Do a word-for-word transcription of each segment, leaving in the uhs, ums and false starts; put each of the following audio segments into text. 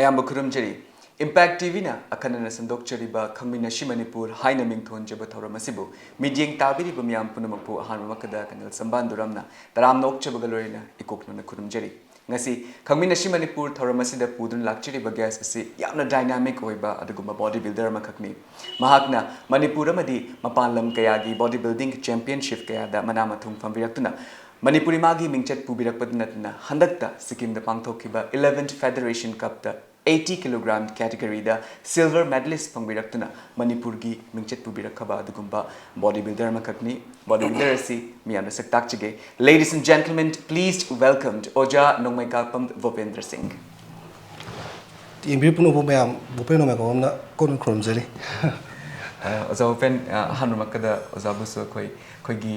ꯌꯥꯝꯕ ꯈꯨꯔꯨꯝꯖꯔꯤ꯫ Impact T ꯚꯤꯅ ꯑꯈꯟꯅꯅ ꯁꯟꯗꯣꯛꯆꯔꯤꯕ ꯈꯪꯃꯤꯟꯅꯁꯤ ꯃꯅꯤꯄꯨꯔ ꯍꯥꯏꯅ ꯃꯤꯡꯊꯣꯟꯖꯕ ꯊꯧꯔꯝ ꯑꯁꯤꯕꯨ ꯃꯤꯠꯌꯦꯡ ꯇꯥꯕꯤꯔꯤꯕ ꯃꯤꯌꯥꯝ ꯄꯨꯝꯅꯃꯛꯄꯨ ꯑꯍꯥꯟꯕꯃꯛꯇꯗ ꯀꯪꯒꯜ ꯁꯝꯕꯥꯟꯗꯨꯔꯝꯅ ꯇꯔꯥꯝꯅ ꯑꯣꯛꯆꯕꯒ ꯂꯣꯏꯅꯅ ꯏꯀꯣꯛꯅꯅ ꯈꯨꯔꯨꯝꯖꯔꯤ꯫ ꯉꯁꯤ ꯈꯪꯃꯤꯟꯅꯁꯤ ꯃꯅꯤꯄꯨꯔ ꯊꯧꯔꯝ ꯑꯁꯤꯗ ꯄꯨꯗꯨꯅ ꯂꯥꯛꯆꯔꯤꯕ guest ꯑꯁꯤ ꯌꯥꯝꯅ dynamic ꯑꯣꯏꯕ ꯑꯗꯨꯒꯨꯝꯕ body builder ꯑꯃꯈꯛꯅꯤ꯫ ꯃꯍꯥꯛꯅ ꯃꯅꯤꯄꯨꯔ ꯑꯃꯗꯤ ꯃꯄꯥꯟ ꯂꯝ ꯀꯌꯥꯒꯤ body building championship ꯀꯌꯥꯗ ꯃꯅꯥ ꯃꯊꯨꯝ ꯐꯝꯕꯤꯔꯛꯇꯨꯅ ꯃꯅꯤꯄꯨꯔꯤ ꯃꯥꯒꯤ ꯃꯤꯡꯆꯠ ꯄꯨꯕꯤꯔꯛꯄꯗ ꯅꯠꯇꯅ ꯍꯟꯗꯛꯇ ꯁꯤꯛꯀꯤꯝꯗ ꯄꯥꯡꯊꯣꯛꯈꯤꯕ eleventh Federation Cupꯇ eighty kilogram categoryꯗ silver medalist ꯐꯪꯕꯤꯔꯛꯇꯨꯅ ꯃꯅꯤꯄꯨꯔꯒꯤ ꯃꯤꯡꯆꯠ ꯄꯨꯕꯤꯔꯛꯈꯕ ꯑꯗꯨꯒꯨꯝꯕ body builder ꯑꯃꯈꯛꯅꯤ꯫ Body builder ꯑꯁꯤ ꯃꯤꯌꯥꯝꯅ ꯁꯛ ꯇꯥꯛꯆꯒꯦ꯫ Ladies and gentlemen, please welcome ꯑꯣꯖꯥ ꯅꯣꯡꯃꯩꯀꯥꯄꯝ ꯚꯨꯄꯦꯟꯗ꯭ꯔ ꯁꯤꯡ꯫ ꯌꯦꯡꯕꯤꯔꯤꯕ ꯄꯨꯝꯅꯃꯛꯄꯨ ꯃꯌꯥꯝ ꯚꯨꯄꯦꯟ ꯅꯣꯡꯃꯩꯀꯥꯄꯝꯅ ꯀꯣꯟꯅ ꯈꯨꯔꯨꯝꯖꯔꯤ꯫ ꯑ, ꯑꯣꯖꯥ ꯚꯨꯄꯦꯟ, ꯑ, ꯑꯍꯥꯟꯕꯃꯛꯇꯗ ꯑꯣꯖꯥꯕꯨꯁꯨ ꯑꯩꯈꯣꯏ ꯑꯩꯈꯣꯏꯒꯤ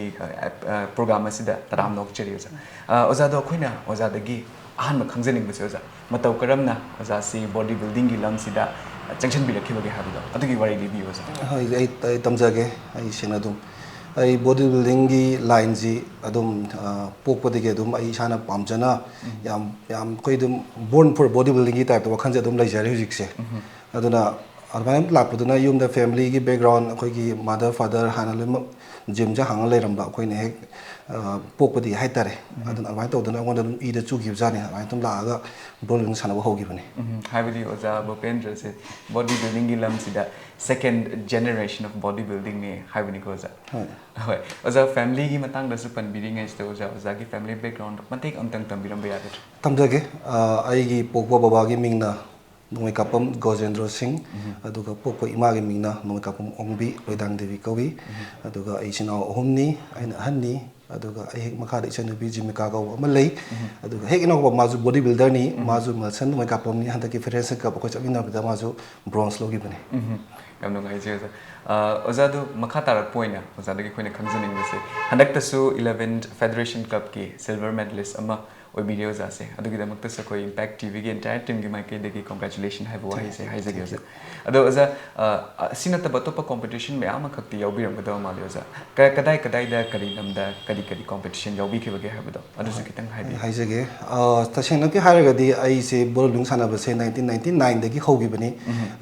program ꯑꯁꯤꯗ ꯇꯔꯥꯝꯅ ꯑꯣꯛꯆꯔꯤ ꯑꯣꯖꯥ꯫ ꯑ, ꯑꯣꯖꯥꯗꯣ ꯑꯩꯈꯣꯏꯅ ꯑꯣꯖꯥꯗꯒꯤ ꯑꯍꯥꯟꯕ ꯈꯪꯖꯅꯤꯡꯕꯁꯦ ꯑꯣꯖꯥ, ꯃꯇꯧ ꯀꯔꯝꯅ ꯑꯣꯖꯥꯁꯤ body buildingꯒꯤ ꯂꯝꯁꯤꯗ ꯆꯪꯁꯤꯟꯕꯤꯔꯛꯈꯤꯕꯒꯦ ꯍꯥꯏꯕꯗꯣ ꯑꯗꯨꯒꯤ ꯋꯥꯔꯤ ꯂꯤꯕꯤꯌꯨ ꯑꯣꯖꯥ꯫ ꯍꯣꯏ, ꯑꯩ ꯑꯩ ꯇꯝꯖꯒꯦ꯫ ꯑꯩ ꯁꯦꯡꯅ ꯑꯗꯨꯝ ꯑꯩ body buildingꯒꯤ lineꯁꯤ ꯑꯗꯨꯝ ꯑ, ꯄꯣꯛꯄꯗꯒꯤ ꯑꯗꯨꯝ ꯑꯩ ꯏꯁꯥꯅ ꯄꯥꯝꯖꯅ ꯌꯥꯝ ꯌꯥꯝ ꯑꯩꯈꯣꯏ ꯑꯗꯨꯝ born for body buildingꯒꯤ typeꯇ ꯋꯥꯈꯜꯁꯦ ꯑꯗꯨꯝ ꯂꯩꯖꯔꯦ ꯍꯧꯖꯤꯛꯁꯦ꯫ ꯑꯗꯨꯅ ꯑꯗꯨꯃꯥꯏꯅ ꯂꯥꯛꯄꯗꯨꯅ ꯌꯨꯝꯗ familyꯒꯤ background ꯑꯩꯈꯣꯏꯒꯤ mother father ꯍꯥꯟꯅ ꯂꯣꯏꯅꯃꯛ gymꯁꯦ ꯍꯥꯡꯉ ꯂꯩꯔꯝꯕ ꯑꯩꯈꯣꯏꯅ ꯍꯦꯛ ꯑ, ꯄꯣꯛꯄꯗꯒꯤ ꯍꯥꯏꯇꯥꯔꯦ꯫ ꯑꯗꯨꯅ ꯑꯗꯨꯃꯥꯏꯅ ꯇꯧꯗꯅ ꯑꯩꯉꯣꯟꯗ ꯑꯗꯨꯝ ꯏꯗ ꯆꯨꯈꯤꯕꯖꯥꯠꯅꯤ꯫ ꯑꯗꯨꯃꯥꯏꯅ ꯑꯗꯨꯝ ꯂꯥꯛꯑꯒ body building ꯁꯥꯟꯅꯕ ꯍꯧꯈꯤꯕꯅꯤ꯫ ꯎꯝ, ꯍꯥꯏꯕꯗꯤ ꯑꯣꯖꯥ ꯚꯨꯄꯦꯟꯗ꯭ꯔꯁꯦ body buildingꯒꯤ ꯂꯝꯁꯤꯗ second generation of body buildingꯅꯦ ꯍꯥꯏꯕꯅꯤꯀꯣ ꯑꯣꯖꯥ꯫ ꯍꯣꯏ꯫ ꯍꯣꯏ ꯑꯣꯖꯥ, familyꯒꯤ ꯃꯇꯥꯡꯗꯁꯨ ꯄꯟꯕꯤꯔꯤꯉꯩꯁꯤꯗ ꯑꯣꯖꯥ, ꯑꯣꯖꯥꯒꯤ family background ꯃꯇꯦꯛ ꯑꯃꯇꯪ ꯇꯝꯕꯤꯔꯝꯕ ꯌꯥꯒꯗ꯭ꯔꯥ? ꯇꯝꯖꯒꯦ꯫ ꯑ, ꯑꯩꯒꯤ ꯄꯣꯛꯄ ꯕꯕꯥꯒꯤ ꯃꯤꯡꯅ ꯅꯣꯡꯃꯩꯀꯥꯄꯝ ꯒꯣꯖꯦꯟꯗ꯭ꯔꯣ ꯁꯤꯡ, ꯑꯗꯨꯒ ꯄꯣꯛꯄ ꯏꯃꯥꯒꯤ ꯃꯤꯡꯅ ꯅꯣꯡꯃꯩꯀꯥꯄꯝ ꯑꯣꯡꯕꯤ ꯂꯣꯏꯗꯥꯡ ꯗꯦꯕꯤ ꯀꯧꯏ꯫ ꯑꯗꯨꯒ ꯑꯩ ꯏꯆꯤꯟ ꯏꯅꯥꯎ ꯑꯍꯨꯝꯅꯤ, ꯑꯩꯅ ꯑꯍꯟꯅꯤ꯫ ꯑꯗꯨꯒ ꯑꯩ ꯍꯦꯛ ꯃꯈꯥꯗ ꯏꯆꯟꯅꯨꯄꯤ ꯖꯤꯃꯤꯀꯥ ꯀꯧꯕ ꯑꯃ ꯂꯩ꯫ ꯑꯗꯨꯒ ꯍꯦꯛ ꯏꯅꯥꯎꯄꯥ ꯃꯥꯁꯨ body builderꯅꯤ, ꯃꯥꯁꯨ ꯃꯜꯁꯟ ꯅꯣꯡꯃꯩꯀꯥꯄꯝꯅꯤ, ꯍꯟꯗꯛꯀꯤ Federation Cup ꯑꯩꯈꯣꯏ ꯆꯠꯃꯤꯟꯅꯕꯗ ꯃꯥꯁꯨ bronze ꯂꯧꯈꯤꯕꯅꯤ꯫ ꯎꯝ, ꯌꯥꯝ ꯅꯨꯡꯉꯥꯏꯖꯩ ꯑꯣꯖꯥ꯫ ꯑ, ꯑꯣꯖꯥꯗꯣ ꯃꯈꯥ ꯇꯥꯔꯛꯄ ꯑꯣꯏꯅ ꯑꯣꯖꯥꯗꯒꯤ ꯑꯩꯈꯣꯏꯅ ꯈꯪꯖꯅꯤꯡꯕꯁꯦ, ꯍꯟꯗꯛꯇꯁꯨ eleventh Federation Cupꯀꯤ silver medalist ꯑꯃ ꯑꯣꯏꯕꯤꯔꯦ ꯑꯣꯖꯥꯁꯦ꯫ ꯑꯗꯨꯒꯤꯗꯃꯛꯇꯁꯨ ꯑꯩꯈꯣꯏ Impact ꯇꯤꯚꯤꯒꯤ entire teamꯒꯤ ꯃꯥꯏꯀꯩꯗꯒꯤ congratulation ꯍꯥꯏꯕ ꯋꯥꯍꯩꯁꯦ ꯍꯥꯏꯖꯒꯦ ꯑꯣꯖꯥ꯫ ꯑꯗꯣ ꯑꯣꯖꯥ, ꯑ, ꯑꯁꯤ ꯅꯠꯇꯕ ꯑꯇꯣꯞꯄ competition ꯃꯌꯥꯝ ꯑꯃꯈꯛꯇꯤ ꯌꯥꯎꯕꯤꯔꯝꯒꯗꯕ ꯃꯥꯜꯂꯦ ꯑꯣꯖꯥ꯫ ꯀ-, ꯀꯗꯥꯏ ꯀꯗꯥꯏꯗ, ꯀꯔꯤ ꯂꯝꯗ, ꯀꯔꯤ ꯀꯔꯤ competition ꯌꯥꯎꯕꯤꯈꯤꯕꯒꯦ ꯍꯥꯏꯕꯗꯣ ꯑꯗꯨꯁꯨ ꯈꯤꯇꯪ ꯍꯥꯏꯕꯤꯌꯨ꯫ ꯍꯥꯏꯖꯒꯦ꯫ ꯑ, ꯇꯁꯦꯡꯅꯃꯛꯀꯤ ꯍꯥꯏꯔꯒꯗꯤ ꯑꯩꯁꯦ bowling ꯁꯥꯟꯅꯕꯁꯦ nineteen ninety nineꯗꯒꯤ ꯍꯧꯈꯤꯕꯅꯤ꯫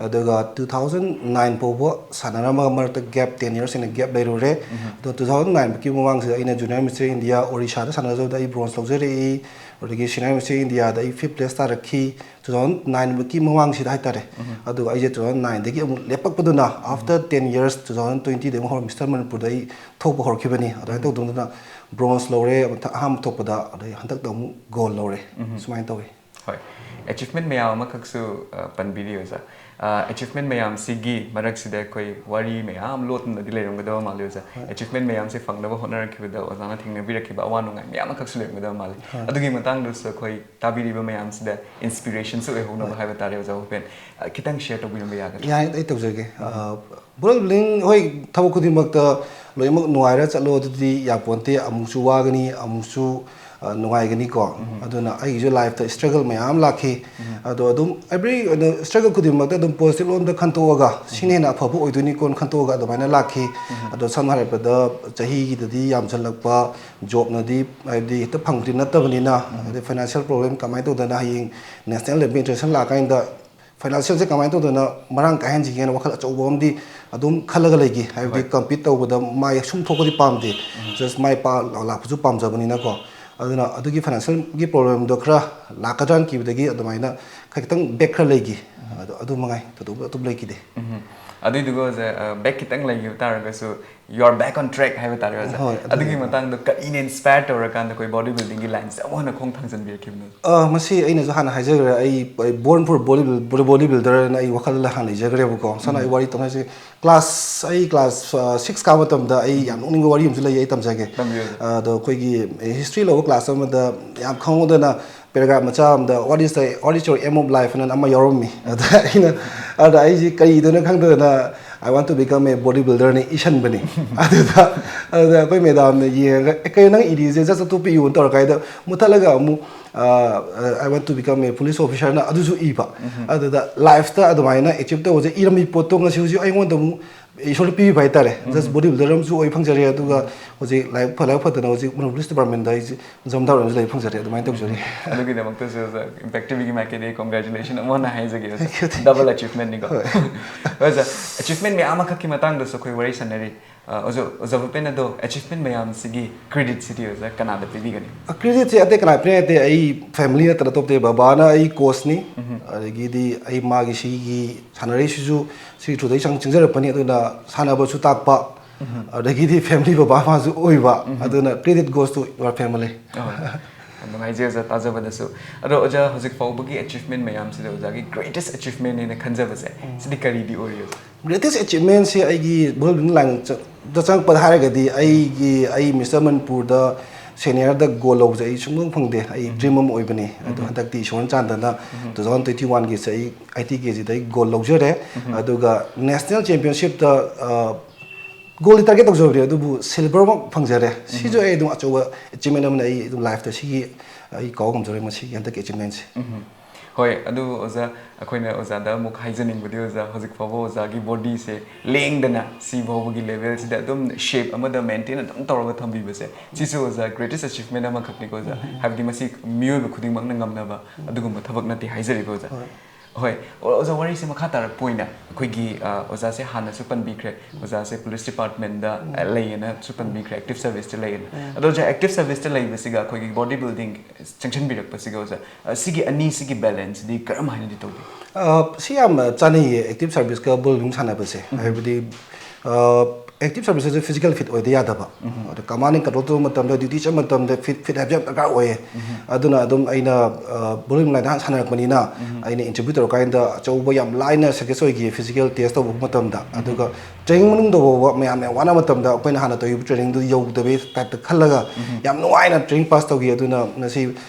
ꯑꯗꯨꯒ two thousand nine ꯐꯥꯎꯕ ꯁꯥꯟꯅꯔꯝꯃꯒ ꯃꯔꯛꯇ gap, ten years ꯑꯩꯅ gap ꯂꯩꯔꯨꯔꯦ꯫ ꯑꯗꯣ two thousand nine ꯐꯥꯎꯒꯤ ꯃꯃꯥꯡꯁꯤꯗ ꯑꯩꯅ Junior Mister India ꯑꯣꯔꯤꯁꯥꯗ ꯁꯥꯟꯅꯖꯕꯗ ꯑꯩ bronze ꯂꯧꯖꯔꯛꯏ꯫ ꯑꯗꯒꯤ Senior Mister Indiaꯗ ꯑꯩ fifth place ꯇꯥꯔꯛꯈꯤ꯫ Two thousand nine ꯐꯥꯎꯒꯤ ꯃꯃꯥꯡꯁꯤꯗ ꯍꯥꯏꯇꯥꯔꯦ꯫ ꯑꯗꯨꯒ ꯑꯩꯁꯦ two thousand nineꯗꯒꯤ ꯑꯃꯨꯛ ꯂꯦꯞꯄꯛꯄꯗꯨꯅ after ten years two thousand twentyꯗꯒꯤ ꯑꯃꯨꯛ ꯍꯧꯔ Mister ꯃꯅꯤꯄꯨꯔꯗ ꯑꯩ ꯊꯣꯛꯄ ꯍꯧꯔꯛꯈꯤꯕꯅꯤ꯫ ꯑꯗꯨꯃꯥꯏꯅ ꯇꯧꯗꯅ bronze ꯂꯧꯔꯦ, ꯃꯊꯪ ꯑꯍꯥꯟꯕ ꯊꯣꯛꯄꯗ, ꯑꯗꯩ ꯍꯟꯗꯛꯇ ꯑꯃꯨꯛ gold ꯂꯧꯔꯦ꯫ ꯁꯨꯃꯥꯏꯅ ꯇꯧꯋꯤ꯫ ꯍꯣꯏ, achievement ꯃꯌꯥꯝ ꯑꯃꯈꯛꯁꯨ, ꯑ, ꯄꯟꯕꯤꯔꯤ ꯑꯣꯖꯥ꯫ ꯑ, achievement ꯃꯌꯥꯝꯁꯤꯒꯤ ꯃꯔꯛꯁꯤꯗ ꯑꯩꯈꯣꯏ ꯋꯥꯔꯤ ꯃꯌꯥꯝ ꯂꯣꯠꯇꯨꯅꯗꯤ ꯂꯩꯔꯝꯒꯗꯕ ꯃꯥꯜꯂꯤ ꯑꯣꯖꯥ꯫ Achievement ꯃꯌꯥꯝꯁꯦ ꯐꯪꯅꯕ ꯍꯣꯠꯅꯔꯛꯈꯤꯕꯗ ꯑꯣꯖꯥꯅ ꯊꯦꯡꯅꯕꯤꯔꯛꯈꯤꯕ ꯑꯋꯥ ꯅꯨꯡꯉꯥꯏ ꯃꯌꯥꯝ ꯑꯃꯈꯛꯁꯨ ꯂꯩꯔꯝꯒꯗꯕ ꯃꯥꯜꯂꯤ꯫ ꯑꯗꯨꯒꯤ ꯃꯇꯥꯡꯗꯁꯨ ꯑꯩꯈꯣꯏ ꯇꯥꯕꯤꯔꯤꯕ ꯃꯌꯥꯝꯁꯤꯗ inspirationꯁꯨ ꯑꯣꯏꯍꯧꯅꯕ ꯍꯥꯏꯕ ꯇꯥꯔꯦ ꯑꯣꯖꯥ ꯍꯨꯄꯦꯟ꯫ ꯑ, ꯈꯤꯇꯪ share ꯇꯧꯕꯤꯔꯝꯕ ꯌꯥꯒꯗ꯭ꯔꯥ? ꯌꯥꯏ, ꯑꯩ ꯇꯧꯖꯒꯦ꯫ ꯑ, bowling, ꯍꯣꯏ, ꯊꯕꯛ ꯈꯨꯗꯤꯡꯃꯛꯇ ꯂꯣꯏꯅꯃꯛ ꯅꯨꯡꯉꯥꯏꯔ ꯆꯠꯂꯣ ꯑꯗꯨꯗꯤ ꯌꯥꯄꯣꯟꯇꯦ꯫ ꯑꯃꯨꯛꯁꯨ ꯋꯥꯒꯅꯤ, ꯑꯃꯨꯛꯁꯨ, ꯑ, ꯅꯨꯡꯉꯥꯏꯒꯅꯤꯀꯣ꯫ ꯑꯗꯨꯅ ꯑꯩꯒꯤꯁꯨ lifeꯇ struggle ꯃꯌꯥꯝ ꯂꯥꯛꯈꯤ꯫ ꯑꯗꯣ ꯑꯗꯨꯝ every, ꯑꯗꯣ struggle ꯈꯨꯗꯤꯡꯃꯛꯇ ꯑꯗꯨꯝ positive ꯂꯣꯝꯗ ꯈꯟꯇꯣꯛꯑꯒ ꯁꯤꯅ ꯍꯦꯟꯅ ꯑꯐꯕ ꯑꯣꯏꯗꯣꯏꯅꯤꯀꯣꯅ ꯈꯟꯇꯣꯛꯑꯒ ꯑꯗꯨꯃꯥꯏꯅ ꯂꯥꯛꯈꯤ꯫ ꯑꯗꯣ ꯁꯝꯅ ꯍꯥꯏꯔꯕꯗ ꯆꯍꯤꯒꯤꯗꯗꯤ ꯌꯥꯝꯁꯤꯜꯂꯛꯄ, jobꯅꯗꯤ ꯍꯥꯏꯕꯗꯤ ꯍꯦꯛꯇ ꯐꯪꯕꯗꯤ ꯅꯠꯇꯕꯅꯤꯅ, ꯑꯗꯩ financial problem ꯀꯃꯥꯏꯅ ꯇꯧꯗꯅ ꯍꯌꯦꯡ national level international ꯂꯥꯛꯀꯥꯟꯗ financialꯁꯦ ꯀꯃꯥꯏꯅ ꯇꯧꯗꯅ ꯃꯔꯥꯡ ꯀꯥꯏꯍꯟꯁꯤꯒꯦꯅ ꯋꯥꯈꯜ ꯑꯆꯧꯕ ꯑꯃꯗꯤ ꯑꯗꯨꯝ ꯈꯜꯂꯒ ꯂꯩꯈꯤ꯫ ꯍꯥꯏꯕꯗꯤ compete ꯇꯧꯕꯗ ꯃꯥꯏ ꯁꯨꯝ ꯊꯣꯛꯄꯗꯤ ꯄꯥꯝꯗꯦ꯫ Just ꯃꯥꯏ ꯄꯥꯛ ꯂꯥꯛꯄꯁꯨ ꯄꯥꯝꯖꯕꯅꯤꯅꯀꯣ꯫ ꯑꯗꯨꯅ ꯑꯗꯨꯒꯤ financialꯒꯤ problemꯗꯣ ꯈꯔ ꯂꯥꯛꯀꯗ꯭ꯔꯥꯅ ꯀꯤꯕꯗꯒꯤ ꯑꯗꯨꯃꯥꯏꯅ ꯈꯤꯇꯪ back ꯈꯔ ꯂꯩꯈꯤ꯫ ꯑꯗꯨ, ꯑꯗꯨ ꯃꯉꯥꯏ, ꯊꯣꯏꯗꯣꯛꯄ ꯑꯇꯣꯞꯄ ꯂꯩꯈꯤꯗꯦ꯫ ꯑꯗꯨꯏꯗꯨꯒ ꯑꯣꯖꯥ, ꯑ, back ꯈꯤꯇꯪ ꯂꯩꯈꯤꯕ ꯇꯥꯔꯒꯁꯨ you are back on track ꯍꯥꯏꯕ ꯇꯥꯔꯦ ꯑꯣꯖꯥ꯫ ꯍꯣꯏ, ꯑꯗꯨ ꯑꯗꯨꯒꯤ ꯃꯇꯥꯡꯗꯣ ꯀꯔꯤꯅ inspire ꯇꯧꯔꯀꯥꯟꯗ ꯑꯩꯈꯣꯏ body buildingꯒꯤ lineꯁꯦ ꯑꯃꯨꯛ ꯍꯟꯅ ꯈꯣꯡ ꯊꯥꯡꯖꯟꯕꯤꯔꯛꯈꯤꯕꯅꯣ? ꯑ, ꯃꯁꯤ ꯑꯩꯅꯁꯨ ꯍꯥꯟꯅ ꯍꯥꯏꯖꯈ꯭ꯔꯦ, ꯑꯩ, ꯑꯩ born for body build-, body builderꯅ ꯑꯩ ꯋꯥꯈꯜꯗ ꯍꯥꯟꯅ ꯂꯩꯖꯈ꯭ꯔꯦꯕꯀꯣ꯫ ꯁꯝꯅ ꯑꯩ ꯋꯥꯔꯤ ꯇꯧꯅ ꯍꯥꯏꯁꯦ, class, ꯑꯩ class, ꯑ, six ꯀꯥꯕ ꯃꯇꯝꯗ ꯑꯩ ꯌꯥꯝ ꯅꯣꯛꯅꯤꯡꯕ ꯋꯥꯔꯤ ꯑꯃꯁꯨ ꯂꯩꯌꯦ, ꯑꯩ ꯇꯝꯖꯒꯦ꯫ ꯇꯝꯕꯤꯌꯨ, ꯇꯝꯕꯤꯌꯨ꯫ ꯑ, ꯑꯗꯣ ꯑꯩꯈꯣꯏꯒꯤ history ꯂꯧꯕ class ꯑꯃꯗ ꯌꯥꯝ ꯈꯪꯍꯧꯗꯅ paragraph ꯃꯆꯥ ꯑꯃꯗ "What is the, what is your aim of life?" ꯑꯅ ꯑꯃ ꯌꯥꯎꯔꯝꯃꯤ꯫ ꯑꯗ ꯑꯩꯅ, ꯑꯗ ꯑꯩꯁꯤ ꯀꯔꯤꯗꯅꯣ ꯈꯪꯗꯗꯅ, "I want to become a body builder"ꯅ ꯏꯁꯟꯕꯅꯤ꯫ ꯑꯗꯨꯗ ꯑꯗꯨꯗ ꯑꯩꯈꯣꯏ ꯃꯦꯗꯥꯝꯅ ꯌꯦꯡꯉꯒ, "ꯑꯦ, ꯀꯩꯅꯣ ꯅꯪ ꯏꯔꯤꯁꯦ? ꯖꯁ ꯑꯇꯣꯞꯄ ꯏꯌꯨꯅ" ꯇꯧꯔꯀꯥꯟꯗ ꯃꯨꯊꯠꯂꯒ ꯑꯃꯨꯛ "I want to become a police officer"ꯅ ꯑꯗꯨꯁꯨ ꯏꯕ꯫ ꯑꯗꯨꯗ ꯂꯥꯏꯐꯇ ꯑꯗꯨꯃꯥꯏꯅ ꯑꯦꯆꯤꯞ ꯇꯧꯕꯁꯦ, ꯏꯔꯝꯃꯤ ꯄꯣꯠꯇꯣ ꯉꯁꯤ ꯍꯧꯖꯤꯛ ꯑꯩꯉꯣꯟꯗ ꯑꯃꯨꯛ ꯏꯁꯣꯔꯅ ꯄꯤꯕꯤꯕ ꯍꯥꯏꯇꯥꯔꯦ꯫ ꯖꯁ ꯕꯣꯗꯤ ꯕꯤꯜꯗꯔ ꯑꯃꯁꯨ ꯑꯣꯏ ꯐꯪꯖꯔꯦ, ꯑꯗꯨꯒ ꯍꯧꯖꯤꯛ ꯂꯥꯏꯕꯛ ꯐ- ꯂꯥꯏꯕꯛ ꯐꯗꯅ ꯍꯧꯖꯤꯛ ꯃꯅꯤꯄꯨꯔ ꯄꯨꯂꯤꯁ ꯗꯤꯄꯥꯔꯠꯃꯦꯟꯗ ꯑꯩꯁꯦ ꯖꯝꯗꯥꯔ ꯑꯣꯏꯅ ꯂꯩꯕ ꯐꯪꯖꯔꯦ꯫ ꯑꯗꯨꯃꯥꯏꯅ ꯇꯧꯖꯔꯤ꯫ ꯑꯗꯨꯒꯤꯗꯃꯛꯇꯁꯨ ꯑꯣꯖꯥ, ꯏꯝꯄꯦꯛ ꯇꯤꯚꯤꯒꯤ ꯃꯥꯏꯀꯩꯗꯒꯤ ꯀꯣꯡꯒ꯭ꯔꯦꯆꯨꯂꯦꯁꯟ ꯑꯃꯨꯛ ꯍꯟꯅ ꯍꯥꯏꯖꯒꯦ ꯑꯣꯖꯥ꯫ Thank you, thank you. Double ꯑꯆꯤꯞꯃꯦꯟꯅꯤꯀꯣ꯫ ꯍꯣꯏ꯫ ꯑꯣꯖꯥ, ꯑꯆꯤꯞꯃꯦꯟ ꯃꯌꯥꯝ ꯑꯃꯈꯛꯀꯤ ꯃꯇꯥꯡꯗꯁꯨ ꯑꯩꯈꯣꯏ ꯋꯥꯔꯤ ꯁꯥꯟꯅꯔꯤ꯫ ꯑ, ꯑꯣꯖꯥ, ꯑꯣꯖꯥ ꯚꯨꯄꯦꯟ ꯑꯗꯣ, ꯑꯆꯤꯞꯃꯦꯟ ꯃꯌꯥꯝꯁꯤꯒꯤ ꯀ꯭ꯔꯦꯗꯤꯠꯁꯤꯗꯤ ꯑꯣꯖꯥ ꯀꯅꯥꯗ ꯄꯤꯕꯤꯒꯅꯤ? ꯀ꯭ꯔꯦꯗꯤꯠꯁꯦ ꯑꯇꯩ ꯀꯅꯥ ꯄꯤꯅꯤꯡꯉꯥꯏ ꯅꯠꯇꯦ, ꯑꯩ ꯐꯦꯃꯤꯂꯤ ꯅꯠꯇꯅ ꯑꯇꯣꯞꯄ꯫ ꯕꯕꯥꯅ ꯑꯩ ꯀꯣꯆꯅꯤ, ꯑꯗꯒꯤꯗꯤ ꯑꯩ ꯃꯥꯒꯤ ꯁꯤꯒꯤ ꯁꯥꯟꯅꯔꯛꯏꯁꯤꯁꯨ ꯁꯤꯒꯤ ꯊ꯭ꯔꯨꯗ ꯑꯩ ꯆꯪ- ꯆꯪꯖꯔꯛꯄꯅꯤ꯫ ꯑꯗꯨꯅ ꯁꯥꯟꯅꯕꯁꯨ ꯇꯥꯛꯄ, ꯑꯗꯒꯤꯗꯤ ꯐꯦꯃꯤꯂꯤ ꯕꯕꯥ ꯃꯥꯁꯨ ꯑꯣꯏꯕ, ꯑꯗꯨꯅ credit goes to your family꯫ ꯑꯍꯣꯏ꯫ ꯌꯥꯝ ꯅꯨꯡꯉꯥꯏꯖꯩ ꯑꯣꯖꯥ ꯇꯥꯖꯕꯗꯁꯨ꯫ ꯑꯗꯣ ꯑꯣꯖꯥ, ꯍꯧꯖꯤꯛ ꯐꯥꯎꯕꯒꯤ ꯑꯆꯤꯞꯃꯦꯟ ꯃꯌꯥꯝꯁꯤꯗ ꯑꯣꯖꯥꯒꯤ ꯒ꯭ꯔꯦꯇꯦꯁ ꯑꯆꯤꯞꯃꯦꯟ ꯍꯥꯏꯅ ꯈꯟꯖꯕꯁꯦ ꯁꯤꯗꯤ ꯀꯔꯤꯗꯤ ꯑꯣꯏꯔꯤ ꯑꯣꯖꯥ? ꯒ꯭ꯔꯦꯇꯦꯁ ꯑꯆꯤꯞꯃꯦꯟꯁꯦ ꯑꯩꯒꯤ ꯕꯣꯗꯤ ꯕꯤꯜꯗꯤꯡ ꯂꯥꯏꯟꯗ ꯆꯪꯉꯛꯄꯗ ꯍꯥꯏꯔꯒꯗꯤ, ꯑꯩꯒꯤ ꯑꯩ ꯃꯤꯁꯇꯔ ꯃꯅꯤꯄꯨꯔꯗ ꯁꯦꯅꯤꯌꯔꯗ ꯒꯣꯜ ꯂꯧꯕꯁꯦ ꯑꯩ ꯁꯨꯡꯐꯪ ꯐꯪꯗꯦ꯫ ꯑꯩ ꯗ꯭ꯔꯤꯝ ꯑꯃ ꯑꯣꯏꯕꯅꯤ꯫ ꯑꯗꯣ ꯍꯟꯗꯛꯇꯤ ꯏꯁꯣꯔꯅ ꯆꯥꯟꯗꯅ ꯇꯨ ꯊꯥꯎꯖꯟ ꯇ꯭ꯋꯦꯟꯇꯤ ꯋꯥꯟꯒꯤꯁꯦ ꯑꯩ ꯑꯥꯏ ꯇꯤ ꯀꯦ ꯖꯤꯗ ꯑꯩ ꯒꯣꯜ ꯂꯧꯖꯔꯦ꯫ ꯑꯗꯨꯒ ꯅꯦꯁꯅꯦꯜ ꯆꯦꯝꯄꯤꯌꯟꯁꯤꯞꯇ ꯒꯣꯜꯗꯤ ꯇꯥꯔꯒꯦꯠ ꯇꯧꯖꯕꯅꯦ, ꯑꯗꯨꯕꯨ ꯁꯤꯜꯚꯔ ꯑꯃ ꯐꯪꯖꯔꯦ꯫ ꯁꯤꯁꯨ ꯑꯩ ꯑꯗꯨꯝ ꯑꯆꯧꯕ ꯑꯆꯤꯞꯃꯦꯟ ꯑꯃꯅ ꯑꯩ ꯑꯗꯨꯝ ꯂꯥꯏꯐꯇ ꯁꯤꯒꯤ ꯑꯩ ꯀꯥꯎ ꯉꯝꯖꯔꯣꯏ ꯃꯁꯤꯒꯤ ꯍꯟꯗꯛꯀꯤ ꯑꯆꯤꯞꯃꯦꯟꯁꯦ꯫ ꯍꯣꯏ, ꯑꯗꯨ ꯑꯣꯖꯥ, ꯑꯩꯈꯣꯏꯅ ꯑꯣꯖꯥꯗ ꯑꯃꯨꯛ ꯍꯥꯏꯖꯅꯤꯡꯕꯗꯤ, ꯑꯣꯖꯥ, ꯍꯧꯖꯤꯛ ꯐꯥꯎꯕ ꯑꯣꯖꯥꯒꯤ ꯕꯣꯗꯤꯁꯦ ꯂꯦꯡꯗꯅ ꯁꯤ ꯐꯥꯎꯕꯒꯤ ꯂꯦꯚꯦꯜꯁꯤꯗ ꯑꯗꯨꯝ ꯁꯦꯞ ꯑꯃꯗ ꯃꯦꯟꯇꯦꯟ ꯑꯗꯨꯝ ꯇꯧꯔꯒ ꯊꯝꯕꯤꯕꯁꯦ, ꯁꯤꯁꯨ ꯑꯣꯖꯥ ꯒ꯭ꯔꯦꯇꯦꯁ ꯑꯆꯤꯞꯃꯦꯟ ꯑꯃꯈꯛꯅꯤꯀꯣ ꯑꯣꯖꯥ꯫ ꯍꯥꯏꯕꯗꯤ ꯃꯁꯤ ꯃꯤꯑꯣꯏꯕ ꯈꯨꯗꯤꯡꯃꯛꯅ ꯉꯝꯅꯕ ꯑꯗꯨꯒꯨꯝꯕ ꯊꯕꯛ ꯅꯠꯇꯦ ꯍꯥꯏꯖꯔꯤꯀꯣ ꯑꯣꯖꯥ꯫ ꯍꯣꯏ꯫ ꯍꯣꯏ, ꯑꯣ-, ꯑꯣꯖꯥ, ꯋꯥꯔꯤꯁꯦ ꯃꯈꯥ ꯇꯥꯔꯛꯄ ꯑꯣꯏꯅ ꯑꯩꯈꯣꯏꯒꯤ, ꯑ, ꯑꯣꯖꯥꯁꯦ ꯍꯥꯟꯅꯁꯨ ꯄꯟꯕꯤꯈ꯭ꯔꯦ, ꯑꯣꯖꯥꯁꯦ ꯄꯨꯂꯤꯁ ꯗꯤꯄꯥꯔꯠꯃꯦꯟꯗ, ꯑ, ꯂꯩꯌꯦꯅꯁꯨ ꯄꯟꯕꯤꯈ꯭ꯔꯦ, ꯑꯦꯛꯇꯤꯚ ꯁꯔꯚꯤꯁꯇ ꯂꯩꯌꯦꯅ꯫ ꯑꯗꯣ ꯑꯣꯖꯥ, ꯑꯦꯛꯇꯤꯚ ꯁꯔꯚꯤꯁꯇ ꯂꯩꯕꯁꯤꯒ ꯑꯩꯈꯣꯏꯒꯤ ꯕꯣꯗꯤ ꯕꯤꯜꯗꯤꯡ ꯆꯪꯁꯤꯟꯕꯤꯔꯛꯄꯁꯤꯒ ꯑꯣꯖꯥ, ꯑ, ꯁꯤꯒꯤ ꯑꯅꯤꯁꯤꯒꯤ ꯕꯦꯂꯦꯟꯁꯁꯤꯗꯤ ꯀꯔꯝ ꯍꯥꯏꯅꯗꯤ ꯇꯧꯕꯤ? ꯑ, ꯁꯤ ꯌꯥꯝꯅ ꯆꯥꯅꯩꯌꯦ, ꯑꯦꯛꯇꯤꯚ ꯁꯔꯚꯤꯁꯀ ꯕꯣꯜ ꯕꯤꯜꯗꯤꯡ ꯁꯥꯟꯅꯕꯁꯦ꯫ ꯍꯥꯏꯕꯗꯤ, ꯑ, ꯑꯦꯛꯇꯤꯚ ꯁꯔꯚꯤꯁ ꯑꯁꯤ ꯐꯤꯖꯤꯀꯦꯜ ꯐꯤꯠ ꯑꯣꯏꯗ ꯌꯥꯗꯕ꯫ ꯑꯗꯣ ꯀꯃꯥꯟ ꯑꯦꯟ ꯀꯟꯇ꯭ꯔꯣꯜ ꯇꯧꯕ ꯃꯇꯝꯗ, ꯗ꯭ꯌꯨꯇꯤ ꯆꯠꯄ ꯃꯇꯝꯗ ꯐꯤꯠ, ꯐꯤꯠ ꯍꯥꯏꯕꯁꯦ ꯌꯥꯝ ꯗꯔꯀꯥꯔ ꯑꯣꯏꯌꯦ꯫ ꯑꯗꯨꯅ ꯑꯗꯨꯝ ꯑꯩꯅ, ꯑ, ꯕꯣꯜ ꯕꯤꯜꯗꯤꯡ ꯂꯥꯏꯟꯗ ꯍꯥꯟꯅ ꯁꯥꯟꯅꯔꯛꯄꯅꯤꯅ, ꯑꯩꯅ ꯏꯟꯇꯔꯚ꯭ꯌꯨ ꯇꯧꯔꯀꯥꯟꯗ ꯑꯆꯧꯕ ꯌꯥꯝ ꯂꯥꯏꯅ ꯁꯛꯁꯦꯁ ꯑꯣꯏꯈꯤ ꯐꯤꯖꯤꯀꯦꯜ ꯇꯦꯁ ꯇꯧꯕ ꯃꯇꯝꯗ꯫ ꯑꯗꯨꯒ ꯇ꯭ꯔꯦꯅꯤꯡ ꯃꯅꯨꯡꯗ ꯐꯥꯎꯕ ꯃꯌꯥꯝꯅ ꯋꯥꯅ ꯃꯇꯝꯗ ꯑꯩꯈꯣꯏꯅ ꯍꯥꯟꯅ ꯇꯧꯔꯤꯕ ꯇ꯭ꯔꯦꯅꯤꯡꯗꯨ ꯌꯧꯗꯕꯒꯤ ꯇꯥꯏꯞꯇ ꯈꯜꯂꯒ ꯌꯥꯝ ꯅꯨꯡꯉꯥꯏꯅ ꯇ꯭ꯔꯦꯅꯤꯡ ꯄꯥꯁ ꯇꯧꯈꯤ꯫ ꯑꯗꯨꯅ ꯉꯁꯤ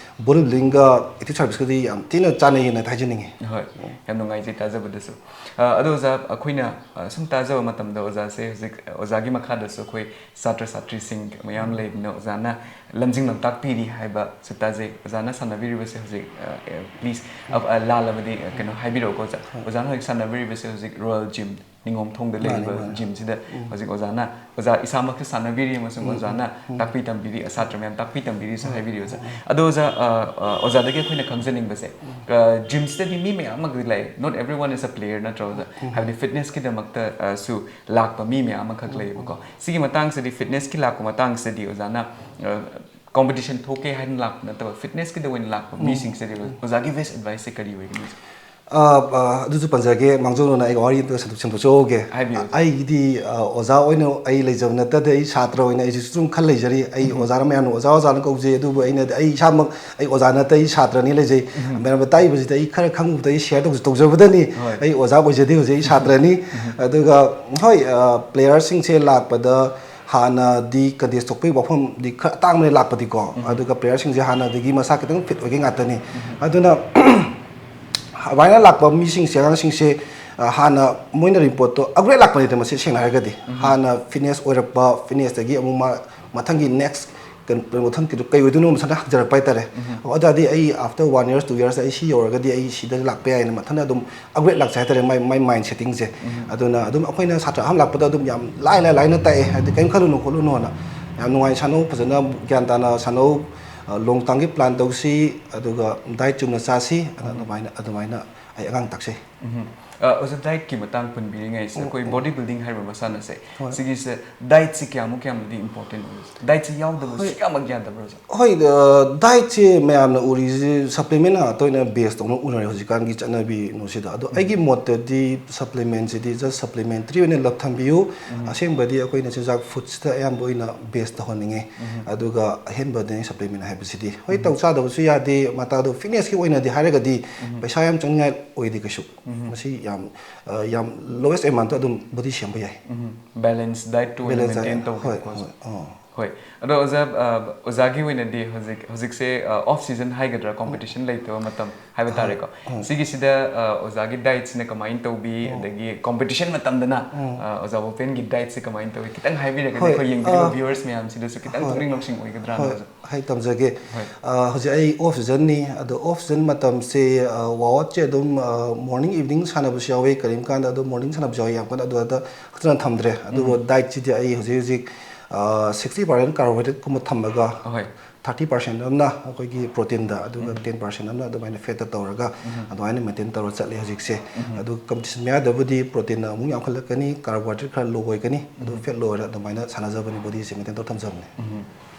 ꯕꯣꯗꯤ ꯕꯤꯜꯗꯤꯡꯒ ꯑꯦꯛꯇꯤꯚ ꯁꯥꯔꯚꯤꯁꯀꯗꯤ ꯌꯥꯝ ꯊꯤꯅ ꯆꯥꯟꯅꯩꯌꯦꯅ ꯍꯥꯏꯖꯅꯤꯡꯉꯤ꯫ ꯍꯣꯏ꯫ ꯌꯥꯝ ꯅꯨꯡꯉꯥꯏꯖꯩ ꯇꯥꯖꯕꯗꯁꯨ꯫ ꯑ, ꯑꯗꯣ ꯑꯣꯖꯥ, ꯑꯩꯈꯣꯏꯅ ꯑ, ꯁꯨꯝ ꯇꯥꯖꯕ ꯃꯇꯝꯗ ꯑꯣꯖꯥꯁꯦ ꯍꯧꯖꯤꯛ ꯑꯣꯖꯥꯒꯤ ꯃꯈꯥꯗꯁꯨ ꯑꯩꯈꯣꯏ ꯁꯥꯇ꯭ꯔ ꯁꯥꯇ꯭ꯔꯤꯁꯤꯡ ꯃꯌꯥꯝ ꯂꯩꯕꯅ ꯑꯣꯖꯥꯅ ꯂꯝꯖꯤꯡ ꯂꯝꯇꯥꯛꯄꯤꯔꯤ ꯍꯥꯏꯕꯁꯨ ꯇꯥꯖꯩ꯫ ꯑꯣꯖꯥꯅ ꯁꯥꯟꯅꯕꯤꯔꯤꯕꯁꯦ ꯍꯧꯖꯤꯛ, ꯑ, ꯑ, ꯄ꯭ꯂꯤꯖ, ꯑ, ꯑ, ꯂꯥꯜꯂꯕꯗꯤ, ꯑ, ꯀꯩꯅꯣ ꯍꯥꯏꯕꯤꯔꯛꯎꯀꯣ ꯑꯣꯖꯥ꯫ ꯑꯣꯖꯥꯅ ꯍꯧꯖꯤꯛ ꯁꯥꯟꯅꯕꯤꯔꯤꯕꯁꯦ ꯍꯧꯖꯤꯛ ꯔꯣꯌꯦꯜ ꯖꯤꯝ, ꯅꯤꯉꯣꯝꯊꯣꯡꯗ ꯃꯥꯅꯤ, ꯂꯩꯔꯤꯕ ꯃꯥꯅꯤ꯫ ꯖꯤꯝꯁꯤꯗ ꯍꯧꯖꯤꯛ ꯑꯣꯖꯥꯅ, ꯑꯣꯖꯥ ꯏꯁꯥꯃꯛꯁꯨ ꯁꯥꯟꯅꯕꯤꯔꯤ ꯑꯃꯁꯨꯡ ꯎꯝ, ꯑꯣꯖꯥꯅ ꯎꯝ꯫ ꯇꯥꯛꯄꯤ ꯇꯝꯕꯤꯔꯤ, ꯁꯥꯇ꯭ꯔ ꯃꯌꯥꯝ ꯇꯥꯛꯄꯤ ꯇꯝꯕꯤꯔꯤꯁꯨ ꯎꯝ, ꯍꯥꯏꯕꯤꯔꯤ ꯑꯣꯖꯥ꯫ ꯎꯝ꯫ ꯑꯗꯣ ꯑꯣꯖꯥ, ꯑ, ꯑ, ꯑꯣꯖꯥꯗꯒꯤ ꯑꯩꯈꯣꯏꯅ ꯈꯪꯖꯅꯤꯡꯕꯁꯦ, ꯑ, ꯖꯤꯝꯁꯤꯗꯗꯤ ꯃꯤ ꯃꯌꯥꯝ ꯑꯃ ꯂꯥꯛꯑꯦ, not everyone is a player ꯅꯠꯇ꯭ꯔꯣ ꯑꯣꯖꯥ? ꯎꯝ꯫ ꯍꯥꯏꯕꯗꯤ ꯐꯤꯠꯅꯦꯁꯀꯤꯗꯃꯛꯇ, ꯑ, ꯁꯨ ꯂꯥꯛꯄ ꯃꯤ ꯃꯌꯥꯝ ꯑꯃꯈꯛ ꯎꯝ, ꯂꯩꯌꯦꯕꯀꯣ꯫ ꯎꯝ꯫ ꯁꯤꯒꯤ ꯃꯇꯥꯡꯁꯤꯗꯤ, ꯐꯤꯠꯅꯦꯁꯀꯤ ꯂꯥꯛꯄ ꯃꯇꯥꯡꯁꯤꯗꯤ ꯑꯣꯖꯥꯅ, ꯑ, ꯀꯣꯝꯄꯤꯇꯤꯁꯟ ꯊꯣꯛꯀꯦ ꯍꯥꯏꯅ ꯂꯥꯛꯄ ꯅꯠꯇꯕ, ꯐꯤꯠꯅꯦꯁꯀꯤꯗ ꯑꯣꯏꯅ ꯂꯥꯛꯄ ꯎꯝ꯫ ꯃꯤꯁꯤꯡꯁꯤꯗꯤ ꯑꯣꯖꯥꯒꯤ ꯕꯦꯁ ꯑꯦꯗꯚꯥꯏꯁꯁꯦ ꯀꯔꯤ ꯑꯣꯏꯒꯅꯤ? ꯑ, ꯑ, ꯑꯗꯨꯁꯨ ꯄꯟꯖꯒꯦ, ꯃꯥꯡꯖꯧꯅꯅ ꯑꯩ ꯋꯥꯔꯤ ꯑꯝꯇ ꯁꯟꯗꯣꯛ-, ꯁꯟꯗꯣꯛꯆꯍꯧꯒꯦ꯫ ꯍꯥꯏꯕꯤꯌꯨ, ꯑꯣꯖꯥ꯫ ꯑꯩꯒꯤꯗꯤ, ꯑ, ꯑꯣꯖꯥ ꯑꯣꯏꯅ ꯑꯩ ꯂꯩꯖꯕ ꯅꯠꯇꯗ, ꯑꯩ ꯁꯥꯇ꯭ꯔ ꯑꯣꯏꯅ ꯑꯩꯁꯨ ꯁꯨꯝ ꯈꯜ ꯂꯩꯖꯔꯤ꯫ ꯑꯩ ꯎꯝ꯫ ꯑꯣꯖꯥꯅ, ꯃꯌꯥꯝꯅ ꯑꯣꯖꯥ, ꯑꯣꯖꯥꯅ ꯀꯧꯖꯩ, ꯑꯗꯨꯕꯨ ꯑꯩꯅꯗꯤ ꯑꯩ ꯏꯁꯥꯃꯛ ꯑꯩ ꯑꯣꯖꯥ ꯅꯠꯇꯦ, ꯑꯩ ꯁꯥꯇ꯭ꯔꯅꯤ ꯂꯩꯖꯩ꯫ ꯎꯝ꯫ ꯃꯌꯥꯝꯅ ꯇꯥꯛꯏꯕꯁꯤꯗ ꯑꯩ ꯈꯔ ꯈꯪꯕꯗ ꯑꯩ ꯁꯤꯌꯔ ꯇꯧꯖ-, ꯇꯧꯖꯕꯗꯅꯤ꯫ ꯍꯣꯏ꯫ ꯑꯩ ꯑꯣꯖꯥ ꯑꯣꯏꯖꯗꯦ ꯍꯧꯖꯤꯛ, ꯑꯩ ꯁꯥꯇ꯭ꯔꯅꯤ꯫ ꯎꯝ꯫ ꯑꯗꯨꯒ ꯍꯣꯏ, ꯑ, ꯄ꯭ꯂꯦꯌꯔꯁꯤꯡꯁꯦ ꯂꯥꯛꯄꯗ ꯍꯥꯟꯅꯗꯤ ꯀꯟꯇꯦꯁ ꯊꯣꯛꯄꯒꯤ ꯋꯥꯐꯝꯗꯤ ꯈꯔ ꯑꯇꯥꯡꯕꯅ ꯂꯥꯛꯄꯗꯤꯀꯣ꯫ ꯎꯝ꯫ ꯑꯗꯨꯒ ꯄ꯭ꯂꯦꯌꯔꯁꯤꯡꯁꯦ ꯍꯥꯟꯅꯗꯒꯤ ꯃꯁꯥ ꯈꯤꯇꯪ ꯐꯤꯠ ꯑꯣꯏꯒꯦ ꯉꯥꯛꯇꯅꯤ꯫ ꯎꯝ꯫ ꯑꯗꯨꯅ ꯑꯗꯨꯃꯥꯏꯅ ꯂꯥꯛꯄ ꯃꯤꯁꯤꯡꯁꯦ, ꯑꯉꯥꯡꯁꯤꯡꯁꯦ, ꯑ, ꯍꯥꯟꯅ ꯃꯣꯏꯅ ꯔꯤꯄꯣꯔꯠꯇꯣ ꯑꯞꯒ꯭ꯔꯦꯗ ꯂꯥꯛꯄꯅꯤꯗ, ꯃꯁꯤ ꯁꯦꯡꯅ ꯍꯥꯏꯔꯒꯗꯤ꯫ ꯎꯝ꯫ ꯍꯥꯟꯅ ꯐꯤꯠꯅꯦꯁ ꯑꯣꯏꯔꯛꯄ, ꯐꯤꯠꯅꯦꯁꯇꯒꯤ ꯑꯃꯨꯛ ꯃꯥ ꯃꯊꯪꯒꯤ ꯅꯦꯛꯁ ꯀꯩꯅꯣ, ꯃꯊꯪꯒꯤꯗꯣ ꯀꯩ ꯑꯣꯏꯗꯣꯏꯅꯣ ꯃꯁꯥꯅ ꯍꯪꯖꯔꯛꯄ ꯍꯥꯏꯇꯥꯔꯦ꯫ ꯎꯝ꯫ ꯑꯣ, ꯑꯗꯨ ꯇꯥꯔꯗꯤ ꯑꯩ after one years, two years ꯑꯩ ꯁꯤ ꯌꯧꯔꯒꯗꯤ ꯑꯩ ꯁꯤꯗ ꯂꯥꯛꯄ ꯌꯥꯏꯅ ꯃꯊꯟꯇ ꯑꯗꯨꯝ ꯑꯞꯒ꯭ꯔꯦꯗ ꯂꯥꯛꯆꯩ ꯍꯥꯏꯇꯥꯔꯦ, ꯃꯥꯏ, ꯃꯥꯏ ꯃꯥꯏꯟ ꯁꯦꯠꯇꯤꯡꯁꯦ꯫ ꯎꯝ꯫ ꯑꯗꯨꯅ ꯑꯗꯨꯝ ꯑꯩꯈꯣꯏꯅ ꯁꯥꯇ꯭ꯔ ꯑꯍꯥꯟꯕ ꯂꯥꯛꯄꯗ ꯑꯗꯨꯝ ꯌꯥꯝ ꯂꯥꯏ, ꯂꯥꯏ, ꯂꯥꯏꯅ ꯇꯥꯛꯑꯦ, ꯍꯥꯏꯗꯤ ꯀꯔꯤꯝ ꯈꯜꯂꯨꯅꯨ ꯈꯣꯠꯂꯨꯅꯣꯅ꯫ ꯌꯥꯝ ꯅꯨꯡꯉꯥꯏ ꯁꯥꯟꯅꯧ, ꯐꯖꯅ ꯒ꯭ꯌꯥꯟ ꯇꯥꯅ ꯁꯥꯟꯅꯧ, ꯑ, ꯂꯣꯡ ꯇꯥꯝꯒꯤ ꯄ꯭ꯂꯥꯟ ꯇꯧꯁꯤ, ꯑꯗꯨꯒ ꯗꯥꯏꯠ ꯆꯨꯝꯅ ꯆꯥꯁꯤ, ꯑꯗ ꯎꯝ꯫ ꯑꯗꯨꯃꯥꯏꯅ, ꯑꯗꯨꯃꯥꯏꯅ ꯑꯩ ꯑꯉꯥꯡ ꯇꯥꯛꯆꯩ꯫ ꯎꯝ꯫ ꯑ, ꯑꯣꯖꯥ, ꯗꯥꯏꯠꯀꯤ ꯃꯇꯥꯡ ꯄꯟꯕꯤꯔꯤꯉꯩꯁꯤꯗ ꯎꯝ, ꯑꯩꯈꯣꯏ ꯎꯝ꯫ ꯕꯣꯗꯤ ꯕꯤꯜꯗꯤꯡ ꯍꯥꯏꯔꯤꯕ ꯃꯁꯥꯟꯅꯁꯦ, ꯍꯣꯏ꯫ ꯁꯤꯒꯤꯁꯦ ꯗꯥꯏꯠꯁꯤ ꯀꯌꯥꯃꯨꯛ, ꯀꯌꯥꯃꯨꯛꯇꯤ ꯏꯝꯄꯣꯔꯇꯦꯟ ꯑꯣꯏ? ꯗꯥꯏꯠꯁꯤ ꯌꯥꯎꯗꯕ ꯍꯣꯏ꯫ ꯁꯨꯡꯌꯥꯃꯛ ꯌꯥꯗꯕ꯭ꯔꯥ ꯑꯣꯖꯥ? ꯍꯣꯏ, ꯑ, ꯗꯥꯏꯠꯁꯦ ꯃꯌꯥꯝꯅ ꯎꯔꯤꯁꯤ ꯁꯄ꯭ꯂꯤꯃꯦꯟ ꯉꯥꯛꯇ ꯑꯣꯏꯅ ꯕꯦꯁ ꯇꯧꯅ ꯎꯅꯔꯦ ꯍꯧꯖꯤꯛꯀꯥꯟꯒꯤ ꯆꯠꯅꯕꯤ ꯀꯩꯅꯣꯁꯤꯗ꯫ ꯑꯗꯣ ꯎꯝ꯫ ꯑꯩꯒꯤ ꯃꯣꯠꯇꯗꯤ ꯁꯄ꯭ꯂꯤꯃꯦꯟꯁꯤꯗꯤ just ꯁꯄ꯭ꯂꯤꯃꯦꯟꯇꯔꯤ ꯑꯣꯏꯅ ꯂꯞ ꯊꯝꯕꯤꯌꯨ꯫ ꯎꯝ꯫ ꯑꯁꯦꯡꯕꯗꯤ ꯑꯩꯈꯣꯏꯅ ꯆꯤꯟꯖꯥꯛ ꯐꯨꯗꯁꯤꯗ ꯑꯌꯥꯝꯕ ꯑꯣꯏꯅ ꯕꯦꯁ ꯇꯧꯍꯟꯅꯤꯡꯉꯦ꯫ ꯎꯝ꯫ ꯑꯗꯨꯒ ꯑꯍꯦꯟꯕꯗꯅꯤ ꯁꯄ꯭ꯂꯤꯃꯦꯟ ꯍꯥꯏꯕꯁꯤꯗꯤ꯫ ꯍꯣꯏ, ꯎꯝ꯫ ꯇꯧ ꯆꯥꯗꯕꯁꯨ ꯌꯥꯗꯦ, ꯃꯇꯥꯗꯣ ꯐꯤꯠꯅꯦꯁꯀꯤ ꯑꯣꯏꯅꯗꯤ ꯍꯥꯏꯔꯒꯗꯤ ꯎꯝ꯫ ꯄꯩꯁꯥ ꯌꯥꯝ ꯆꯪꯅꯤꯡꯉꯥꯏ ꯑꯣꯏꯗꯦ ꯀꯩꯁꯨ꯫ ꯎꯝ꯫ ꯃꯁꯤ ꯌꯥꯝ, ꯑ, ꯌꯥꯝ ꯂꯣꯋꯦꯁ ꯑꯦꯃꯥꯎꯟꯇ ꯑꯗꯨꯝ ꯕꯣꯗꯤ ꯁꯦꯝꯕ ꯌꯥꯏ꯫ ꯎꯝ꯫ ꯕꯦꯂꯦꯟꯁ ꯗꯥꯏꯠꯇꯨ ꯑꯣꯏꯅ ꯕꯦꯂꯦꯟꯁ ꯃꯦꯟꯇꯦꯟ ꯗꯥꯏꯠ, ꯍꯣꯏ, ꯇꯧꯒꯦꯕꯀꯣ ꯑꯣꯖꯥ? ꯍꯣꯏ, ꯑꯥ꯫ ꯍꯣꯏ꯫ ꯍꯣꯏ꯫ ꯑꯗꯣ ꯑꯣꯖꯥ, ꯑ, ꯑꯣꯖꯥꯒꯤ ꯑꯣꯏꯅꯗꯤ ꯍꯧꯖꯤꯛ, ꯍꯧꯖꯤꯛꯁꯦ, ꯑ, off season ꯍꯥꯏꯒꯗ꯭ꯔꯥ, competition ꯂꯩꯇꯕ ꯃꯇꯝ ꯍꯥꯏꯕ ꯇꯥꯔꯦꯀꯣ꯫ ꯎꯝ꯫ ꯁꯤꯒꯤꯁꯤꯗ, ꯑ, ꯑꯣꯖꯥꯒꯤ dietꯁꯤꯅ ꯀꯃꯥꯏꯅ ꯇꯧꯕꯤ, ꯎꯝ꯫ ꯑꯗꯒꯤ competition ꯃꯇꯝꯗꯅ, ꯎꯝ꯫ ꯑ, ꯑꯣꯖꯥ ꯕꯣꯄꯦꯟꯒꯤ dietꯁꯦ ꯀꯃꯥꯏꯅ ꯇꯧꯏ? ꯈꯤꯇꯪ ꯍꯥꯏꯕꯤꯔꯒꯗꯤ, ꯍꯣꯏ, ꯑꯩꯈꯣꯏ ꯌꯦꯡꯕꯤꯔꯤꯕ, ꯑ, viewersꯁ ꯃꯌꯥꯝꯁꯤꯗꯁꯨ ꯈꯤꯇꯪ, ꯍꯣꯏ꯫ ꯄꯨꯛꯅꯤꯡ ꯂꯧꯁꯤꯡ ꯑꯣꯏꯒꯗ꯭ꯔꯥꯅ, ꯍꯣꯏ꯫ ꯑꯣꯖꯥ꯫ ꯑꯩ ꯇꯝꯖꯒꯦ꯫ ꯍꯣꯏ꯫ ꯑ, ꯍꯧꯖꯤꯛ ꯑꯩ off seasonꯅꯤ, ꯑꯗꯣ off season ꯃꯇꯝꯁꯦ, ꯑ, workoutꯁꯦ ꯑꯗꯨꯝ, ꯑ, morning evening ꯁꯥꯟꯅꯕꯁꯨ ꯌꯥꯎꯋꯤ, ꯀꯔꯤꯒꯨꯝꯕ ꯀꯥꯟꯗ ꯑꯗꯨꯝ morning ꯁꯥꯟꯅꯕꯁꯨ ꯌꯥꯎꯋꯤ, ꯌꯥꯝ ꯀꯟꯅ ꯑꯗꯨꯗ ꯍꯛꯆꯥꯡ ꯊꯝꯗ꯭ꯔꯦ꯫ ꯑꯗꯨꯕꯨ ꯎꯝ꯫ Dietꯁꯤꯗꯤ ꯑꯩ ꯍꯧꯖꯤꯛ ꯍꯧꯖꯤꯛ, ꯑ, sixty percent carbohydrateꯀꯨꯝꯕ ꯊꯝꯃꯒ, ꯍꯣꯏ꯫ Thirty percent ꯑꯃꯅ ꯑꯩꯈꯣꯏꯒꯤ proteinꯗ, ꯑꯗꯨꯒ ꯎꯝ꯫ Ten percent ꯑꯃꯅ ꯑꯗꯨꯃꯥꯏꯅ fatꯇ ꯇꯧꯔꯒ ꯎꯝ꯫ ꯑꯗꯨꯃꯥꯏꯅ maintain ꯇꯧꯔ ꯆꯠꯂꯦ ꯍꯧꯖꯤꯛꯁꯦ꯫ ꯎꯝ꯫ ꯑꯗꯨ competition ꯃꯌꯥꯗꯕꯨꯗꯤ proteinꯅ ꯑꯃꯨꯛ ꯌꯥꯝꯈꯠꯂꯛꯀꯅꯤ, carbohydrate ꯈꯔ low ꯑꯣꯏꯒꯅꯤ, ꯑꯗꯨ ꯎꯝ꯫ Fat low ꯑꯣꯏꯔ ꯑꯗꯨꯃꯥꯏꯅ ꯁꯥꯟꯅꯖꯕꯅꯤ, bodyꯁꯦ maintain ꯇꯧꯔ ꯊꯝꯖꯕꯅꯤ꯫ ꯎꯝ꯫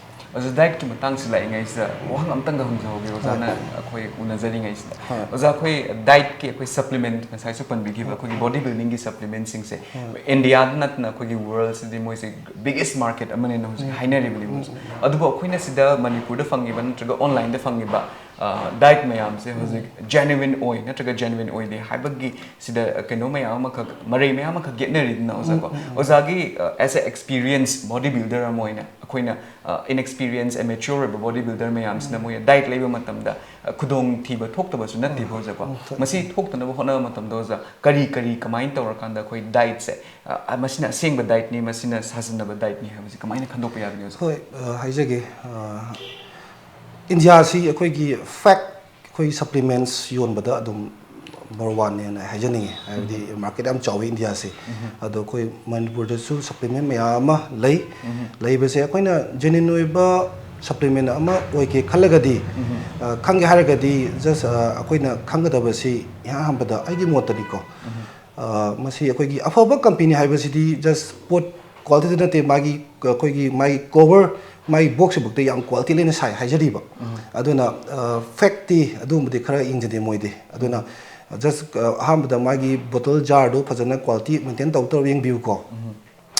ꯑꯗꯨ dietꯀꯤ ꯃꯇꯥꯡꯁꯤ ꯂꯥꯛꯏꯉꯩꯁꯤꯗ ꯋꯥꯍꯪ ꯑꯝꯇꯪꯒ ꯍꯪꯖꯍꯧꯒꯦ ꯑꯣꯖꯥꯅ, ꯍꯣꯏ꯫ ꯑꯩꯈꯣꯏ ꯎꯅꯖꯔꯤꯉꯩꯁꯤꯗ꯫ ꯍꯣꯏ꯫ ꯑꯣꯖꯥ, ꯑꯩꯈꯣꯏ dietꯀꯤ ꯑꯩꯈꯣꯏ supplement ꯉꯁꯥꯏꯁꯨ ꯄꯟꯕꯤꯈꯤꯕ ꯍꯣꯏ꯫ ꯑꯩꯈꯣꯏꯒꯤ body buildingꯒꯤ supplementꯁꯤꯡꯁꯦ ꯍꯣꯏ꯫ Indiaꯗ ꯅꯠꯇꯅ ꯑꯩꯈꯣꯏꯒꯤ worldꯁꯤꯗꯤ ꯃꯣꯏꯁꯦ biggest market ꯑꯃꯅꯦꯅ ꯍꯧꯖꯤꯛ ꯎꯝ꯫ ꯍꯥꯏꯅꯔꯤꯕꯅꯤ ꯎꯝ, ꯃꯣꯏꯁꯦ꯫ ꯎꯝ, ꯎꯝ꯫ ꯑꯗꯨꯕꯨ ꯑꯩꯈꯣꯏꯅ ꯁꯤꯗ ꯃꯅꯤꯄꯨꯔꯗ ꯐꯪꯉꯤꯕ ꯅꯠꯇ꯭ꯔꯒ onlineꯗ ꯐꯪꯉꯤꯕ, ꯑ, diet ꯃꯌꯥꯝꯁꯦ ꯎꯝ꯫ ꯍꯧꯖꯤꯛ genuine ꯑꯣꯏ ꯅꯠꯇ꯭ꯔꯒ genuine ꯑꯣꯏꯗꯦ ꯍꯥꯏꯕꯒꯤ ꯁꯤꯗ ꯀꯩꯅꯣ ꯃꯌꯥꯝ ꯑꯃꯈꯛ, ꯃꯔꯩ ꯃꯌꯥꯝ ꯑꯃꯈꯛ ꯌꯦꯠꯅꯔꯤꯗꯅ ꯑꯣꯖꯥꯀꯣ꯫ ꯎꯝ, ꯎꯝ, ꯎꯝ꯫ ꯑꯣꯖꯥꯒꯤ, ꯑ, as a experience body builder ꯑꯃ ꯑꯣꯏꯅ ꯑꯩꯈꯣꯏꯅ, ꯑ, inexperience, immature ꯑꯣꯏꯕ body builder ꯃꯌꯥꯝꯁꯤꯅ ꯎꯝ꯫ ꯃꯣꯏ diet ꯂꯩꯕ ꯃꯇꯝꯗ, ꯑ, ꯈꯨꯗꯣꯡꯊꯤꯕ ꯊꯣꯛꯇꯕꯁꯨ ꯅꯠꯇꯦꯕ ꯎꯝ, ꯑꯣꯖꯥꯀꯣ꯫ ꯎꯝ, ꯊꯣꯛꯑꯦ꯫ ꯃꯁꯤ ꯊꯣꯛꯇꯅꯕ ꯍꯣꯠꯅꯕ ꯃꯇꯝꯗ ꯑꯣꯖꯥ ꯀꯔꯤ ꯀꯔꯤ ꯀꯃꯥꯏꯅ ꯇꯧꯔꯀꯥꯟꯗ ꯑꯩꯈꯣꯏ dietꯁꯦ, ꯑ, ꯃꯁꯤꯅ ꯑꯁꯦꯡꯕ dietꯅꯤ, ꯃꯁꯤꯅ ꯁꯥꯖꯤꯟꯅꯕ dietꯅꯤ ꯍꯥꯏꯕꯁꯤ ꯀꯃꯥꯏꯅ ꯈꯟꯗꯣꯛꯄ ꯌꯥꯒꯅꯤ ꯑꯣꯖꯥ? ꯍꯣꯏ, ꯑ, ꯍꯥꯏꯖꯒꯦ꯫ ꯑ, Indiaꯁꯤ ꯑꯩꯈꯣꯏꯒꯤ fact, ꯑꯩꯈꯣꯏ supplements ꯌꯣꯟꯕꯗ ꯑꯗꯨꯝ number oneꯅꯦꯅ ꯍꯥꯏꯖꯅꯤꯡꯉꯤ꯫ ꯍꯥꯏꯕꯗꯤ ꯎꯝ꯫ Market ꯌꯥꯝ ꯆꯥꯎꯋꯤ Indiaꯁꯤ꯫ ꯎꯝ꯫ ꯑꯗꯣ ꯑꯩꯈꯣꯏ ꯃꯅꯤꯄꯨꯔꯗꯁꯨ supplement ꯃꯌꯥꯝ ꯑꯃ ꯂꯩ꯫ ꯎꯝ꯫ ꯂꯩꯕꯁꯦ ꯑꯩꯈꯣꯏꯅ genuine ꯑꯣꯏꯕ supplement ꯑꯃ ꯑꯣꯏꯒꯦ ꯈꯜꯂꯒꯗꯤ, ꯎꯝ꯫ ꯑ, ꯈꯪꯒꯦ ꯍꯥꯏꯔꯒꯗꯤ just, ꯑ, ꯑꯩꯈꯣꯏꯅ ꯈꯪꯒꯗꯕꯁꯤ ꯏꯍꯥꯟ ꯍꯥꯟꯕꯗ ꯑꯩꯒꯤ ꯃꯣꯠꯇꯗꯤꯀꯣ, ꯎꯝ꯫ ꯑ, ꯃꯁꯤ ꯑꯩꯈꯣꯏꯒꯤ ꯑꯐꯕ company ꯍꯥꯏꯕꯁꯤꯗꯤ just ꯄꯣꯠ qualityꯗ ꯅꯠꯇꯦ, ꯃꯥꯒꯤ, ꯑꯩꯈꯣꯏꯒꯤ ꯃꯥꯒꯤ cover, ꯃꯥꯒꯤ boxꯁꯤꯐꯥꯎꯗ ꯌꯥꯝ quality ꯂꯩꯅ ꯁꯥꯏ ꯍꯥꯏꯖꯔꯤꯕ꯫ ꯎꯝ꯫ ꯑꯗꯨꯅ, ꯑ, factꯇꯤ ꯑꯗꯨꯒꯨꯝꯕꯗꯤ ꯈꯔ ꯌꯦꯡꯖꯗꯦ ꯃꯣꯏꯗꯤ꯫ ꯑꯗꯨꯅ just, ꯑ, ꯑꯍꯥꯟꯕꯗ ꯃꯥꯒꯤ bottle jarꯗꯨ ꯐꯖꯅ quality maintain ꯇꯧ ꯇꯧꯔ ꯌꯦꯡꯕꯤꯌꯨꯀꯣ꯫ ꯎꯝ꯫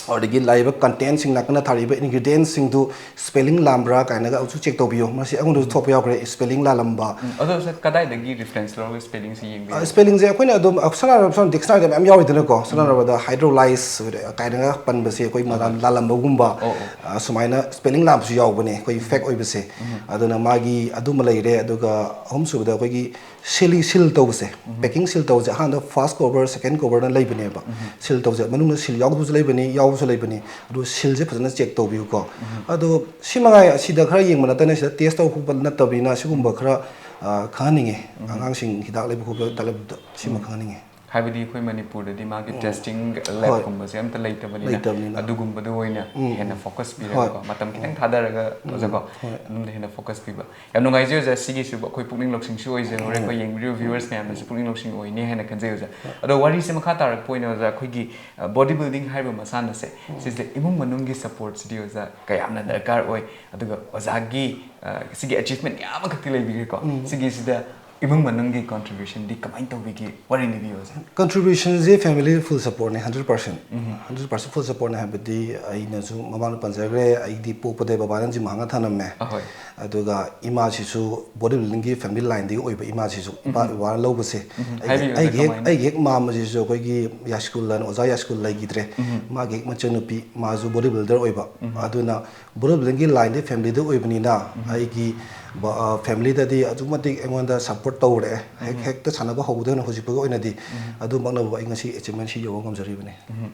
ꯑꯗꯒꯤ ꯂꯥꯛꯏꯕ ꯀꯟꯇꯦꯟꯁꯤꯡ, ꯅꯥꯀꯟꯗ ꯊꯥꯔꯛꯏꯕ ꯏꯟꯒ꯭ꯔꯤꯗꯤꯌꯦꯟꯁꯤꯡꯗꯨ ꯁ꯭ꯄꯦꯂꯤꯡ ꯂꯥꯟꯕ꯭ꯔꯥ ꯀꯥꯏꯅꯒ ꯑꯃꯨꯛꯁꯨ ꯆꯦꯛ ꯇꯧꯕꯤꯌꯨ꯫ ꯃꯁꯤ ꯑꯩꯉꯣꯟꯗꯁꯨ ꯊꯣꯛꯄ ꯌꯥꯎꯈ꯭ꯔꯦ, ꯁ꯭ꯄꯦꯂꯤꯡ ꯂꯥꯜꯂꯝꯕ꯫ ꯎꯝ, ꯑꯗꯣ ꯁꯥꯔ, ꯀꯗꯥꯏꯗꯒꯤ ꯔꯤꯐꯔꯦꯟꯁ ꯂꯧꯔꯒ ꯁ꯭ꯄꯦꯂꯤꯡꯁꯤ ꯌꯦꯡꯕ ꯌꯥꯏ? ꯁ꯭ꯄꯦꯂꯤꯡꯁꯦ ꯑꯩꯈꯣꯏꯅ ꯑꯗꯨꯝ ꯁꯝꯅ ꯍꯥꯏꯔꯕꯗ ꯗꯤꯛꯁꯅꯥꯔꯤꯗ ꯃꯌꯥꯝ ꯌꯥꯎꯔꯤꯗꯅꯀꯣ꯫ ꯁꯝꯅ ꯍꯥꯏꯔꯕꯗ ꯍꯥꯏꯗ꯭ꯔꯣꯂꯥꯏꯁ ꯀꯥꯏꯅꯒ ꯄꯟꯕꯁꯦ ꯑꯩꯈꯣꯏ ꯃꯔꯥꯟ ꯂꯥꯜꯂꯝꯕꯒꯨꯝꯕ, ꯑꯣ, ꯑꯣ꯫ ꯑ, ꯁꯨꯃꯥꯏꯅ ꯁ꯭ꯄꯦꯂꯤꯡ ꯂꯥꯟꯕꯁꯨ ꯌꯥꯎꯕꯅꯦ, ꯑꯩꯈꯣꯏ ꯐꯦꯛ ꯑꯣꯏꯕꯁꯦ꯫ ꯑꯗꯨꯅ ꯃꯥꯒꯤ ꯑꯗꯨꯃ ꯂꯩꯔꯦ꯫ ꯑꯗꯨꯒ ꯑꯍꯨꯝꯁꯨꯕꯗ ꯑꯩꯈꯣꯏꯒꯤ ꯁꯤꯂꯤ ꯁꯤꯜ ꯇꯧꯕꯁꯦ, ꯄꯦꯀꯤꯡ ꯁꯤꯜ ꯇꯧꯕꯁꯦ, ꯑꯍꯥꯟꯕꯗ ꯐꯥꯔꯁ ꯀꯣꯕꯔ, ꯁꯦꯀꯦꯟ ꯀꯣꯕꯔꯅ ꯂꯩꯕꯅꯦꯕ꯫ ꯁꯤꯜ ꯇꯧꯕꯁꯦ ꯃꯅꯨꯡꯗ ꯁꯤꯜ ꯌꯥꯎꯗꯕꯁꯨ ꯂꯩꯕꯅꯤ, ꯌꯥꯎꯕꯁꯨ ꯂꯩꯕꯅꯤ꯫ ꯑꯗꯨ ꯁꯤꯜꯁꯦ ꯐꯖꯅ ꯆꯦꯛ ꯇꯧꯕꯤꯌꯨꯀꯣ꯫ ꯑꯗꯣ ꯁꯤ ꯃꯉꯥꯏ, ꯑꯁꯤꯗ ꯈꯔ ꯌꯦꯡꯕ ꯅꯠꯇꯅ ꯁꯤꯗ ꯇꯦꯁ ꯇꯧꯕ ꯈꯣꯠꯄ ꯅꯠꯇꯕꯅꯤꯅ ꯁꯤꯒꯨꯝꯕ ꯈꯔ, ꯑ, ꯈꯪꯍꯟꯅꯤꯡꯉꯦ꯫ ꯑꯉꯥꯡꯁꯤꯡ ꯍꯤꯗꯥꯛ ꯂꯩꯕ ꯈꯣꯠꯄ ꯇꯥꯛꯂꯛꯄꯗ ꯁꯤꯃ ꯈꯪꯍꯟꯅꯤꯡꯉꯦ꯫ ꯍꯥꯏꯕꯗꯤ ꯑꯩꯈꯣꯏ ꯃꯅꯤꯄꯨꯔꯗꯗꯤ ꯃꯥꯒꯤ ꯎꯝ. ꯇꯦꯁꯇꯤꯡ ꯍꯣꯏ. ꯂꯦꯕꯀꯨꯝꯕꯁꯦ ꯑꯝꯇ ꯂꯩꯇꯕꯅꯤꯅ, ꯂꯩꯇꯕꯅꯤꯅ. ꯑꯗꯨꯒꯨꯝꯕꯗ ꯑꯣꯏꯅ ꯎꯝ. ꯍꯦꯟꯅ ꯐꯣꯀꯁ ꯍꯣꯏ. ꯄꯤꯔꯒꯀꯣ, ꯃꯇꯝ ꯈꯤꯇꯪ ꯊꯥꯗꯔꯒ ꯎꯝ. ꯑꯣꯖꯥꯀꯣ, ꯍꯣꯏ. ꯑꯗꯨꯝꯗ ꯍꯦꯟꯅ ꯐꯣꯀꯁ ꯄꯤꯕ꯫ ꯌꯥꯝ ꯅꯨꯡꯉꯥꯏꯖꯩ ꯑꯣꯖꯥ, ꯁꯤꯒꯤꯁꯨ ꯑꯩꯈꯣꯏ ꯄꯨꯛꯅꯤꯡ ꯂꯧꯁꯤꯡꯁꯨ ꯑꯣꯏꯖꯍꯧꯔꯦ, ꯎꯝ. ꯑꯩꯈꯣꯏ ꯌꯦꯡꯕꯤꯔꯤꯕ ꯚ꯭ꯌꯨꯋꯔꯁ ꯃꯌꯥꯝꯗꯁꯨ ꯄꯨꯛꯅꯤꯡ ꯂꯧꯁꯤꯡ ꯑꯣꯏꯅꯤ ꯍꯥꯏꯅ ꯈꯟꯖꯩ ꯑꯣꯖꯥ꯫ ꯑꯗꯣ ꯋꯥꯔꯤꯁꯦ ꯃꯈꯥ ꯇꯥꯔꯛꯄ ꯑꯣꯏꯅ ꯑꯣꯖꯥ, ꯑꯩꯈꯣꯏꯒꯤ ꯕꯣꯗꯤ ꯕꯤꯜꯗꯤꯡ ꯍꯥꯏꯔꯤꯕ ꯃꯁꯥꯟꯅꯁꯦ, ꯁꯤꯁꯦ ꯏꯃꯨꯡ ꯃꯅꯨꯡꯒꯤ ꯁꯄꯣꯔꯠꯁꯤꯗꯤ ꯑꯣꯖꯥ ꯀꯌꯥꯝꯅ ꯗꯔꯀꯥꯔ ꯑꯣꯏ, ꯑꯗꯨꯒ ꯑꯣꯖꯥꯒꯤ, ꯑ, ꯁꯤꯒꯤ ꯑꯦꯆꯤꯚꯃꯦꯟ ꯃꯌꯥꯝ ꯑꯃꯈꯛꯇꯤ ꯂꯩꯕꯤꯈ꯭ꯔꯦꯀꯣ, ꯎꯝ. ꯁꯤꯒꯤꯁꯤꯗ ꯏꯃꯨꯡ ꯃꯅꯨꯡꯒꯤ ꯀꯟꯇ꯭ꯔꯤꯕ꯭ꯌꯨꯁꯟꯗꯤ ꯀꯃꯥꯏꯅ ꯇꯧꯕꯤꯒꯦ? ꯋꯥꯔꯤ ꯂꯤꯕꯤꯌꯨ ꯑꯣꯖꯥ꯫ ꯀꯟꯇ꯭ꯔꯤꯕ꯭ꯌꯨꯁꯟꯁꯦ ꯐꯦꯃꯤꯂꯤ ꯐꯨꯜ ꯁꯄꯣꯔꯠꯅꯦ, ꯍꯟꯗ꯭ꯔꯦꯠ ꯄꯥꯔꯁꯦꯟ꯫ ꯎꯝ. ꯍꯟꯗ꯭ꯔꯦꯠ ꯄꯥꯔꯁꯦꯟ ꯐꯨꯜ ꯁꯄꯣꯔꯠꯅꯦ ꯍꯥꯏꯕꯗꯤ ꯑꯩꯅꯁꯨ ꯃꯃꯥꯡꯗ ꯄꯟꯖꯈ꯭ꯔꯦ, ꯑꯩꯗꯤ ꯄꯣꯛꯄꯗꯩ ꯕꯕꯥꯅ ꯖꯤꯝ ꯍꯥꯡꯉ ꯊꯅꯝꯃꯦ꯫ ꯑꯍꯣꯏ. ꯑꯗꯨꯒ ꯏꯃꯥꯁꯤꯁꯨ ꯕꯣꯗꯤ ꯕꯤꯜꯗꯤꯡꯒꯤ ꯐꯦꯃꯤꯂꯤ ꯂꯥꯏꯟꯗꯒꯤ ꯑꯣꯏꯕ ꯏꯃꯥꯁꯤꯁꯨ ꯏꯄꯥ ꯎꯝ. ꯏꯕꯥꯅ ꯂꯧꯕꯁꯦ꯫ ꯎꯝ. ꯑꯩꯒꯤ, ꯍꯥꯏꯕꯤꯌꯨ, ꯑꯩꯒꯤ ꯍꯦꯛ, ꯀꯃꯥꯏꯅ? ꯑꯩꯒꯤ ꯍꯦꯛ ꯃꯥꯝꯃꯁꯤꯁꯨ ꯑꯩꯈꯣꯏꯒꯤ ꯌꯥꯏꯁ꯭ꯀꯨꯜ ꯍꯥꯏꯅ ꯑꯣꯖꯥ ꯌꯥꯏꯁ꯭ꯀꯨꯜ ꯂꯩꯈꯤꯗ꯭ꯔꯦ꯫ ꯎꯝ. ꯃꯥꯒꯤ ꯍꯦꯛ ꯃꯆꯟꯅꯨꯄꯤ, ꯃꯥꯁꯨ ꯕꯣꯗꯤ ꯕꯤꯜꯗꯔ ꯑꯣꯏꯕ꯫ ꯎꯝ. ꯑꯗꯨꯅ ꯕꯣꯗꯤ ꯕꯤꯜꯗꯤꯡꯒꯤ ꯂꯥꯏꯟꯗꯤ ꯐꯦꯃꯤꯂꯤꯗ ꯑꯣꯏꯕꯅꯤꯅ ꯎꯝ. ꯑꯩꯒꯤ ꯕ-, ꯑ, ꯐꯦꯃꯤꯂꯤꯗꯗꯤ ꯑꯗꯨꯛꯀꯤ ꯃꯇꯤꯛ ꯑꯩꯉꯣꯟꯗ ꯁꯄꯣꯔꯠ ꯇꯧꯔꯛꯑꯦ꯫ ꯍꯦꯛ, ꯎꯝ. ꯍꯦꯛꯇ ꯁꯥꯟꯅꯕ ꯍꯧꯕꯗꯒꯤ ꯍꯧꯅ ꯍꯧꯖꯤꯛ ꯐꯥꯎꯒꯤ ꯑꯣꯏꯅꯗꯤ ꯎꯝ. ꯑꯗꯨꯃꯛꯅꯕꯨ ꯑꯩ ꯉꯁꯤ ꯑꯦꯆꯤꯚꯃꯦꯟꯁꯤ ꯌꯧꯕ ꯉꯝꯖꯔꯤꯕꯅꯤ꯫ ꯎꯝ.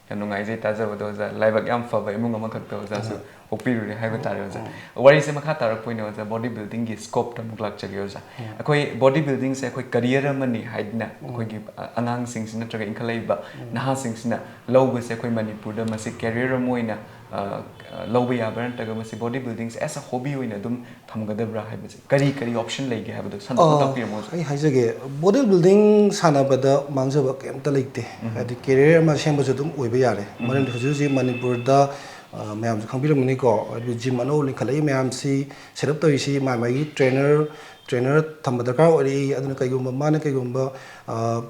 ꯌꯥꯝ ꯅꯨꯡꯉꯥꯏꯖꯩ ꯇꯥꯖꯕꯗꯣ ꯑꯣꯖꯥ, ꯂꯥꯏꯕꯛ ꯌꯥꯝ ꯐꯕ ꯏꯃꯨꯡ ꯑꯃꯈꯛꯇ ꯑꯣꯖꯥꯁꯨ ꯎꯝ. ꯄꯣꯛꯄꯤꯔꯨꯔꯦ ꯍꯥꯏꯕ ꯇꯥꯔꯦ ꯑꯣꯖꯥ꯫ ꯎꯝ. ꯋꯥꯔꯤꯁꯦ ꯃꯈꯥ ꯇꯥꯔꯛꯄ ꯑꯣꯏꯅ ꯑꯣꯖꯥ, ꯕꯣꯗꯤ ꯕꯤꯜꯗꯤꯡꯒꯤ ꯁ꯭ꯀꯣꯞꯇ ꯑꯃꯨꯛ ꯂꯥꯛꯆꯒꯦ ꯑꯣꯖꯥ꯫ ꯎꯝ. ꯑꯩꯈꯣꯏ ꯕꯣꯗꯤ ꯕꯤꯜꯗꯤꯡꯁꯦ ꯑꯩꯈꯣꯏ ꯀꯔꯤꯌꯔ ꯑꯃꯅꯤ ꯍꯥꯏꯗꯅ ꯎꯝ. ꯑꯩꯈꯣꯏꯒꯤ, ꯑ, ꯑꯉꯥꯡꯁꯤꯡꯁꯤ ꯅꯠꯇ꯭ꯔꯒ ꯏꯟꯈꯠꯂꯛꯏꯕ ꯎꯝ. ꯅꯍꯥꯁꯤꯡꯁꯤꯅ ꯂꯧꯕꯁꯦ ꯑꯩꯈꯣꯏ ꯃꯅꯤꯄꯨꯔꯗ ꯃꯁꯤ ꯀꯦꯔꯤꯌꯔ ꯑꯃ ꯑꯣꯏꯅ, ꯑ, ꯑ, ꯂꯧꯕ ꯌꯥꯕ꯭ꯔꯥ, ꯅꯠꯇ꯭ꯔꯒ ꯃꯁꯤ ꯕꯣꯗꯤ ꯕꯤꯜꯗꯤꯡꯁꯦ ꯑꯦꯁ ꯑ ꯍꯣꯕꯤ ꯑꯣꯏꯅ ꯑꯗꯨꯝ ꯊꯝꯒꯗꯕ꯭ꯔꯥ ꯍꯥꯏꯕꯁꯦ, ꯀꯔꯤ ꯀꯔꯤ ꯑꯣꯞꯁꯟ ꯂꯩꯒꯦ ꯍꯥꯏꯕꯗꯣ ꯁꯟꯗꯣꯛꯅ ꯑ, ꯇꯥꯛꯄꯤꯔꯝꯃꯣ ꯑꯣꯖꯥ꯫ ꯑꯩ ꯍꯥꯏꯖꯒꯦ, ꯕꯣꯗꯤ ꯕꯤꯜꯗꯤꯡ ꯁꯥꯟꯅꯕꯗ ꯃꯥꯡꯖꯕ ꯀꯩꯝꯇ ꯂꯩꯇꯦ꯫ ꯎꯝ. ꯍꯥꯏꯗꯤ ꯀꯦꯔꯤꯌꯔ ꯑꯃ ꯁꯦꯝꯕꯁꯨ ꯑꯗꯨꯝ ꯑꯣꯏꯕ ꯌꯥꯔꯦ꯫ ꯎꯝ. ꯃꯔꯝꯗꯤ ꯍꯧꯖꯤꯛ ꯍꯧꯖꯤꯛ ꯃꯅꯤꯄꯨꯔꯗ, ꯑ, ꯃꯌꯥꯝꯁꯨ ꯈꯪꯕꯤꯔꯝꯒꯅꯤꯀꯣ, ꯍꯥꯏꯗꯤ ꯖꯤꯝ ꯑꯅꯧꯕ ꯂꯤꯡꯈꯠꯂꯛꯏ ꯃꯌꯥꯝꯁꯤ ꯁꯦꯠ ꯑꯞ ꯇꯧꯔꯤꯁꯤ ꯃꯥꯏ ꯃꯥꯏꯒꯤ ꯇ꯭ꯔꯦꯅꯔ, ꯇ꯭ꯔꯦꯅꯔ ꯊꯝꯕ ꯗꯔꯀꯥꯔ ꯑꯣꯏꯔꯛꯏ꯫ ꯑꯗꯨꯅ ꯀꯩꯒꯨꯝꯕ ꯃꯥꯅ ꯀꯩꯒꯨꯝꯕ, ꯑ,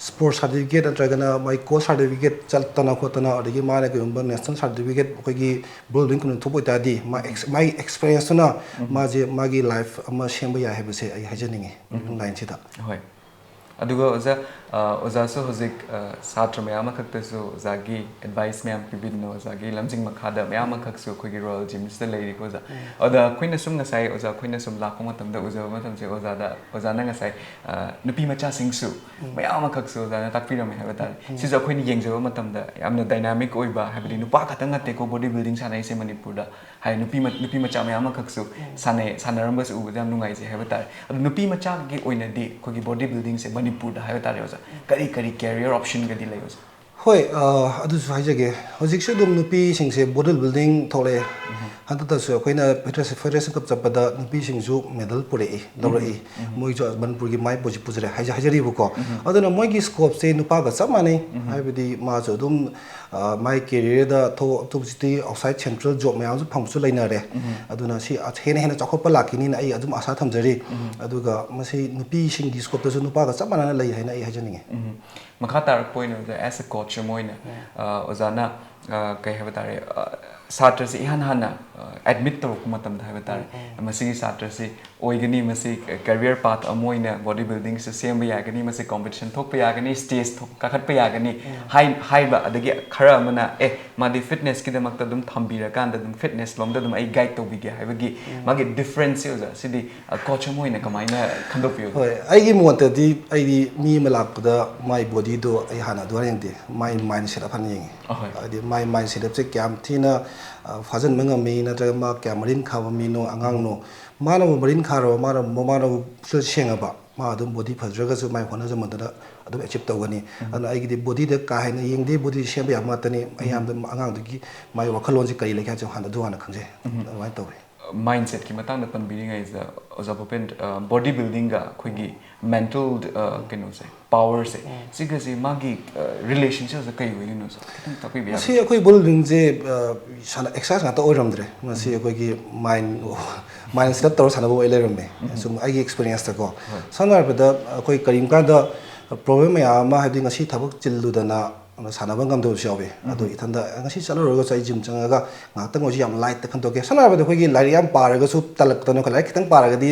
ꯁ꯭ꯄꯣꯔꯠꯁ ꯁꯥꯔꯇꯤꯐꯤꯀꯦꯠ ꯅꯠꯇ꯭ꯔꯒꯅ ꯃꯥꯒꯤ ꯀꯣꯆ ꯁꯥꯔꯇꯤꯐꯤꯀꯦꯠ ꯆꯠꯇꯅ ꯈꯣꯠꯇꯅ, ꯑꯗꯒꯤ ꯃꯥꯅ ꯀꯩꯒꯨꯝꯕ ꯅꯦꯁꯅꯦꯜ ꯁꯥꯔꯇꯤꯐꯤꯀꯦꯠ ꯑꯩꯈꯣꯏꯒꯤ ꯕꯣꯗꯤ ꯕꯤꯜꯗꯤꯡ ꯀꯩꯅꯣ ꯊꯣꯛꯄ ꯑꯣꯏꯇꯥꯔꯗꯤ, ꯃꯥ ꯑꯦꯛꯁ- ꯃꯥꯒꯤ ꯑꯦꯛꯁꯄꯤꯔꯤꯌꯦꯟꯁꯇꯨꯅ ꯃꯥꯁꯦ ꯃꯥꯒꯤ ꯂꯥꯏꯐ ꯑꯃ ꯁꯦꯝꯕ ꯌꯥꯏ ꯍꯥꯏꯕꯁꯦ ꯑꯩ ꯍꯥꯏꯖꯅꯤꯡꯉꯤ, ꯂꯥꯏꯟꯁꯤꯗ꯫ ꯍꯣꯏ꯫ ꯑꯗꯨꯒ ꯑꯣꯖꯥ, ꯑ, ꯑꯣꯖꯥꯁꯨ ꯍꯧꯖꯤꯛ, ꯑ, ꯁꯥꯇ꯭ꯔ ꯃꯌꯥꯝ ꯑꯃꯈꯛꯇꯁꯨ ꯑꯣꯖꯥꯒꯤ ꯑꯦꯗꯚꯥꯏꯁ ꯃꯌꯥꯝ ꯄꯤꯕꯤꯗꯅ, ꯑꯣꯖꯥꯒꯤ ꯂꯝꯖꯤꯡ ꯃꯈꯥꯗ ꯃꯌꯥꯝ ꯑꯃꯈꯛꯁꯨ ꯑꯩꯈꯣꯏꯒꯤ ꯔꯣꯌꯦꯜ ꯖꯤꯝꯁꯇ ꯂꯩꯔꯤꯀꯣ ꯑꯣꯖꯥ꯫ ꯑꯗ ꯑꯩꯈꯣꯏꯅ ꯁꯨꯝ ꯉꯁꯥꯏ, ꯑꯣꯖꯥ, ꯑꯩꯈꯣꯏꯅ ꯁꯨꯝ ꯂꯥꯛꯄ ꯃꯇꯝꯗ ꯎꯖꯕ ꯃꯇꯝꯁꯦ, ꯑꯣꯖꯥꯗ, ꯑꯣꯖꯥꯅ ꯉꯁꯥꯏ, ꯑ, ꯅꯨꯄꯤ ꯃꯆꯥꯁꯤꯡꯁꯨ ꯃꯌꯥꯝ ꯑꯃꯈꯛꯁꯨ ꯑꯣꯖꯥꯅ ꯇꯥꯛꯄꯤꯔꯝꯃꯦ ꯍꯥꯏꯕ ꯇꯥꯔꯦ꯫ ꯁꯤꯁꯨ ꯑꯩꯈꯣꯏꯅ ꯌꯦꯡꯖꯕ ꯃꯇꯝꯗ ꯌꯥꯝꯅ ꯗꯥꯏꯅꯥꯃꯤꯛ ꯑꯣꯏꯕ, ꯍꯥꯏꯕꯗꯤ ꯅꯨꯄꯥ ꯈꯛꯇꯪ ꯅꯠꯇꯦꯀꯣ ꯕꯣꯗꯤ ꯕꯤꯜꯗꯤꯡ ꯁꯥꯟꯅꯩꯁꯦ ꯃꯅꯤꯄꯨꯔꯗ꯫ ꯍꯥꯏ ꯅꯨꯄꯤ ꯃ- ꯅꯨꯄꯤ ꯃꯆꯥ ꯃꯌꯥꯝ ꯑꯃꯈꯛꯁꯨ ꯁꯥꯟꯅꯩ, ꯁꯥꯟꯅꯔꯝꯕꯁꯨ ꯎꯕꯗ ꯌꯥꯝ ꯅꯨꯡꯉꯥꯏꯖꯩ ꯍꯥꯏꯕ ꯇꯥꯔꯦ꯫ ꯑꯗꯣ ꯅꯨꯄꯤ ꯃꯆꯥꯒꯤ ꯑꯣꯏꯅꯗꯤ ꯑꯩꯈꯣꯏꯒꯤ ꯕꯣꯗꯤ ꯕꯤꯜꯗꯤꯡꯁꯦ ꯃꯅꯤꯄꯨꯔꯗ ꯍꯥꯏꯕ ꯇꯥꯔꯦ ꯑꯣꯖꯥ, ꯀꯔꯤ ꯀꯔꯤ ꯀꯦꯔꯤꯌꯔ ꯑꯣꯞꯁꯟꯒꯗꯤ ꯂꯩ ꯑꯣꯖꯥ? ꯍꯣꯏ, ꯑ, ꯑꯗꯨꯁꯨ ꯍꯥꯏꯖꯒꯦ꯫ ꯍꯧꯖꯤꯛꯁꯨ ꯑꯗꯨꯝ ꯅꯨꯄꯤꯁꯤꯡꯁꯦ ꯕꯣꯗꯤ ꯕꯤꯜꯗꯤꯡ ꯊꯣꯛꯂꯛꯑꯦ꯫ ꯍꯟꯗꯛꯇꯁꯨ ꯑꯩꯈꯣꯏꯅ ꯐꯦꯗꯔꯦꯁꯟ ꯐꯦꯗꯔꯦꯁꯟ ꯀꯞ ꯆꯠꯄꯗ ꯅꯨꯄꯤꯁꯤꯡꯁꯨ ꯃꯦꯗꯜ ꯄꯨꯔꯛꯏ, ꯂꯧꯔꯛꯏ꯫ ꯃꯣꯏꯁꯨ ꯃꯅꯤꯄꯨꯔꯒꯤ ꯃꯥꯏ ꯄꯨꯁꯤ ꯄꯨꯖꯔꯦ ꯍꯥꯏꯖ- ꯍꯥꯏꯖꯔꯤꯕꯀꯣ꯫ ꯑꯗꯨꯅ ꯃꯣꯏꯒꯤ ꯁ꯭ꯀꯣꯞꯁꯦ ꯅꯨꯄꯥꯒ ꯆꯞ ꯃꯥꯟꯅꯩ꯫ ꯍꯥꯏꯕꯗꯤ ꯃꯥꯁꯨ ꯑꯗꯨꯝ, ꯑ, ꯃꯥꯏ ꯀꯦꯔꯤꯌꯔꯗ ꯊꯣꯛ- ꯍꯧꯖꯤꯛꯇꯤ ꯑꯥꯎꯠꯁꯥꯏꯠ ꯁꯦꯟꯇ꯭ꯔꯦꯜ ꯖꯣꯕ ꯃꯌꯥꯝꯁꯨ ꯐꯪꯕꯁꯨ ꯂꯩꯅꯔꯦ꯫ ꯑꯗꯨꯅ ꯁꯤ ꯑ- ꯍꯦꯟꯅ ꯍꯦꯟꯅ ꯆꯥꯎꯈꯠꯄ ꯂꯥꯛꯈꯤꯅꯤꯅ ꯑꯩ ꯑꯗꯨꯝ ꯑꯥꯁꯥ ꯊꯝꯖꯔꯤ꯫ ꯑꯗꯨꯒ ꯃꯁꯤ ꯅꯨꯄꯤꯁꯤꯡꯒꯤ ꯁ꯭ꯀꯣꯞꯇꯁꯨ ꯅꯨꯄꯥꯒ ꯆꯞ ꯃꯥꯟꯅꯅ ꯂꯩ ꯍꯥꯏꯅ ꯑꯩ ꯍꯥꯏꯖꯅꯤꯡꯉꯤ꯫ ꯃꯈꯥ ꯇꯥꯔꯛꯄ ꯑꯣꯏꯅ ꯑꯣꯖꯥ, as a coach ꯑꯃ ꯑꯣꯏꯅ, ꯑ, ꯑꯣꯖꯥꯅ, ꯑ, ꯀꯩ ꯍꯥꯏꯕ ꯇꯥꯔꯦ, ꯑ, ꯁꯥꯇ꯭ꯔꯁꯤ ꯏꯍꯥꯟ ꯍꯥꯟꯅ, ꯑ, ꯑꯦꯗꯃꯤꯠ ꯇꯧꯔꯛꯄ ꯃꯇꯝꯗ ꯍꯥꯏꯕ ꯇꯥꯔꯦ, ꯃꯁꯤꯒꯤ ꯁꯥꯇ꯭ꯔꯁꯤ ꯑꯣꯏꯒꯅꯤ, ꯃꯁꯤ ꯀꯦꯔꯤꯌꯔ ꯄꯥꯊ ꯑꯃ ꯑꯣꯏꯅ ꯕꯣꯗꯤ ꯕꯤꯜꯗꯤꯡꯁꯤ ꯁꯦꯝꯕ ꯌꯥꯒꯅꯤ, ꯃꯁꯤ ꯀꯣꯝꯄꯤꯇꯤꯁꯟ ꯊꯣꯛꯄ ꯌꯥꯒꯅꯤ, ꯁ꯭ꯇꯦꯖ ꯊꯣꯛ- ꯀꯥꯈꯠꯄ ꯌꯥꯒꯅꯤ ꯍꯥꯏ- ꯍꯥꯏꯕ, ꯑꯗꯒꯤ ꯈꯔ ꯑꯃꯅ ꯑꯦ ꯃꯥꯗꯤ ꯐꯤꯠꯅꯦꯁꯀꯤꯗꯃꯛꯇ ꯑꯗꯨꯝ ꯊꯝꯕꯤꯔꯀꯥꯟꯗ ꯑꯗꯨꯝ ꯐꯤꯠꯅꯦꯁ ꯂꯣꯝꯗ ꯑꯗꯨꯝ ꯑꯩ ꯒꯥꯏꯗ ꯇꯧꯕꯤꯒꯦ ꯍꯥꯏꯕꯒꯤ ꯃꯥꯒꯤ ꯗꯤꯐ꯭ꯔꯦꯟꯁꯁꯤ ꯑꯣꯖꯥ, ꯁꯤꯗꯤ, ꯑ, ꯀꯣꯆ ꯑꯃ ꯑꯣꯏꯅ ꯀꯃꯥꯏꯅ ꯈꯟꯗꯣꯛꯄꯤꯌꯨ? ꯍꯣꯏ, ꯑꯩꯒꯤ ꯃꯣꯠꯇꯗꯤ ꯑꯩꯗꯤ ꯃꯤ ꯑꯃ ꯂꯥꯛꯄꯗ ꯃꯥꯏ ꯕꯣꯗꯤꯗꯣ ꯑꯩ ꯍꯥꯟꯅ ꯑꯗꯨꯃꯥꯏꯅ ꯌꯦꯡꯗꯦ, ꯃꯥꯏ ꯃꯥꯏꯟ ꯁꯦꯠ ꯑꯞ ꯍꯥꯟꯅ ꯌꯦꯡꯉꯤ꯫ ꯍꯥꯏꯗꯤ ꯃꯥꯏ ꯃꯥꯏꯟ ꯁꯦꯠ ꯑꯞꯁꯦ ꯀꯌꯥꯝ ꯊꯤꯅ, ꯑ, ꯐꯥꯖꯤꯟꯕ ꯉꯝꯃꯤ, ꯅꯠꯇ꯭ꯔꯒ ꯃꯥ ꯀꯌꯥꯝ ꯃꯔꯤꯟ ꯈꯥꯕ ꯃꯤꯅꯣ, ꯑꯉꯥꯡꯅꯣ, ꯃꯥꯅꯕꯨ ꯃꯔꯤꯟ ꯈꯥꯔꯕ, ꯃꯥꯅ ꯃꯃꯥꯅꯕꯨ ꯐꯤꯜ ꯁꯦꯡꯉꯕ, ꯃꯥ ꯑꯗꯨꯝ ꯕꯣꯗꯤ ꯐꯖꯗ꯭ꯔꯒꯁꯨ ꯃꯥꯏ ꯍꯣꯠꯅꯖꯃꯟꯗꯅ ꯑꯗꯨꯝ ꯑꯦꯆꯤꯞ ꯇꯧꯒꯅꯤ꯫ ꯑꯗꯨꯅ ꯑꯩꯒꯤꯗꯤ ꯕꯣꯗꯤꯗ ꯀꯥ ꯍꯦꯟꯅ ꯌꯦꯡꯗꯦ, ꯕꯣꯗꯤ ꯁꯦꯝꯕ ꯌꯥꯕ ꯉꯥꯛꯇꯅꯤ꯫ ꯑꯌꯥꯝꯕ ꯑꯉꯥꯡꯗꯨꯒꯤ ꯃꯥꯒꯤ ꯋꯥꯈꯜꯂꯣꯟꯁꯦ ꯀꯔꯤ ꯂꯩꯒꯦ ꯍꯥꯏꯕꯁꯦ ꯍꯥꯟꯅ ꯑꯗꯨ ꯍꯥꯟꯅ ꯈꯪꯖꯩ꯫ ꯑꯗꯨꯃꯥꯏꯅ ꯇꯧꯋꯤ꯫ ꯃꯥꯏꯟꯁꯦꯠꯀꯤ ꯃꯇꯥꯡꯗ ꯄꯟꯕꯤꯔꯤꯉꯩꯁꯤꯗ ꯑꯣꯖꯥ ꯚꯨꯄꯦꯟ, ꯕꯣꯗꯤ ꯕꯤꯜꯗꯤꯡꯒ ꯑꯩꯈꯣꯏꯒꯤ ꯃꯦꯟꯇꯜ ꯀꯩꯅꯣꯁꯦ, ꯄꯥꯋꯔꯁꯦ, ꯁꯤꯒꯁꯤ ꯃꯥꯒꯤ ꯔꯤꯂꯦꯁꯟꯁꯤꯞꯁꯦ ꯀꯩ ꯑꯣꯏꯗꯣꯏꯅꯣ ꯁꯥꯔ? ꯈꯤꯇꯪ ꯇꯥꯛꯄꯤꯕ ꯌꯥꯒꯗ꯭ꯔꯥ? ꯃꯁꯤ ꯑꯩꯈꯣꯏ ꯕꯣꯗꯤ ꯕꯤꯜꯗꯤꯡꯁꯦ, ꯑ, ꯁꯥꯟꯅ ꯑꯦꯛꯁꯔꯁꯥꯏꯁ ꯉꯥꯛꯇ ꯑꯣꯏꯔꯝꯗ꯭ꯔꯦ꯫ ꯃꯁꯤ ꯑꯩꯈꯣꯏꯒꯤ ꯃꯥꯏꯟ ꯃꯥꯏꯟ ꯁꯦꯠ ꯑꯞ ꯇꯧꯔ ꯁꯥꯟꯅꯕ ꯑꯣꯏ ꯂꯩꯔꯝꯃꯦ꯫ ꯁꯨꯝ ꯑꯩꯒꯤ ꯑꯦꯛꯁꯄꯤꯔꯤꯌꯦꯟꯁꯇꯀꯣ꯫ ꯁꯝꯅ ꯍꯥꯏꯔꯕꯗ ꯑꯩꯈꯣꯏ ꯀꯔꯤꯒꯨꯝꯕ ꯀꯥꯟꯗ ꯄ꯭ꯔꯣꯕ꯭ꯂꯦꯝ ꯃꯌꯥꯝ ꯑꯃ, ꯍꯥꯏꯕꯗꯤ ꯉꯁꯤ ꯊꯕꯛ ꯆꯤꯜꯂꯨꯗꯅ ꯁꯥꯟꯅꯕ ꯉꯝꯗꯕꯁꯨ ꯌꯥꯎꯋꯤ꯫ ꯑꯗꯣ ꯏꯊꯟꯗ ꯉꯁꯤ ꯆꯠꯂꯔꯣꯏꯒꯁꯨ ꯑꯩ ꯖꯤꯝ ꯆꯪꯉꯒ ꯉꯥꯏꯍꯥꯛꯇꯪ ꯑꯣꯏꯔꯁꯨ ꯌꯥꯝ ꯂꯥꯏꯠꯇ ꯈꯟꯗꯣꯛꯀꯦ꯫ ꯁꯝꯅ ꯍꯥꯏꯔꯕꯗ ꯑꯩꯈꯣꯏꯒꯤ ꯂꯥꯏꯔꯤꯛ ꯌꯥꯝ ꯄꯥꯔꯒꯁꯨ ꯇꯜꯂꯛꯇꯅ ꯑꯩꯈꯣꯏ ꯂꯥꯏꯔꯤꯛ ꯈꯤꯇꯪ ꯄꯥꯔꯒꯗꯤ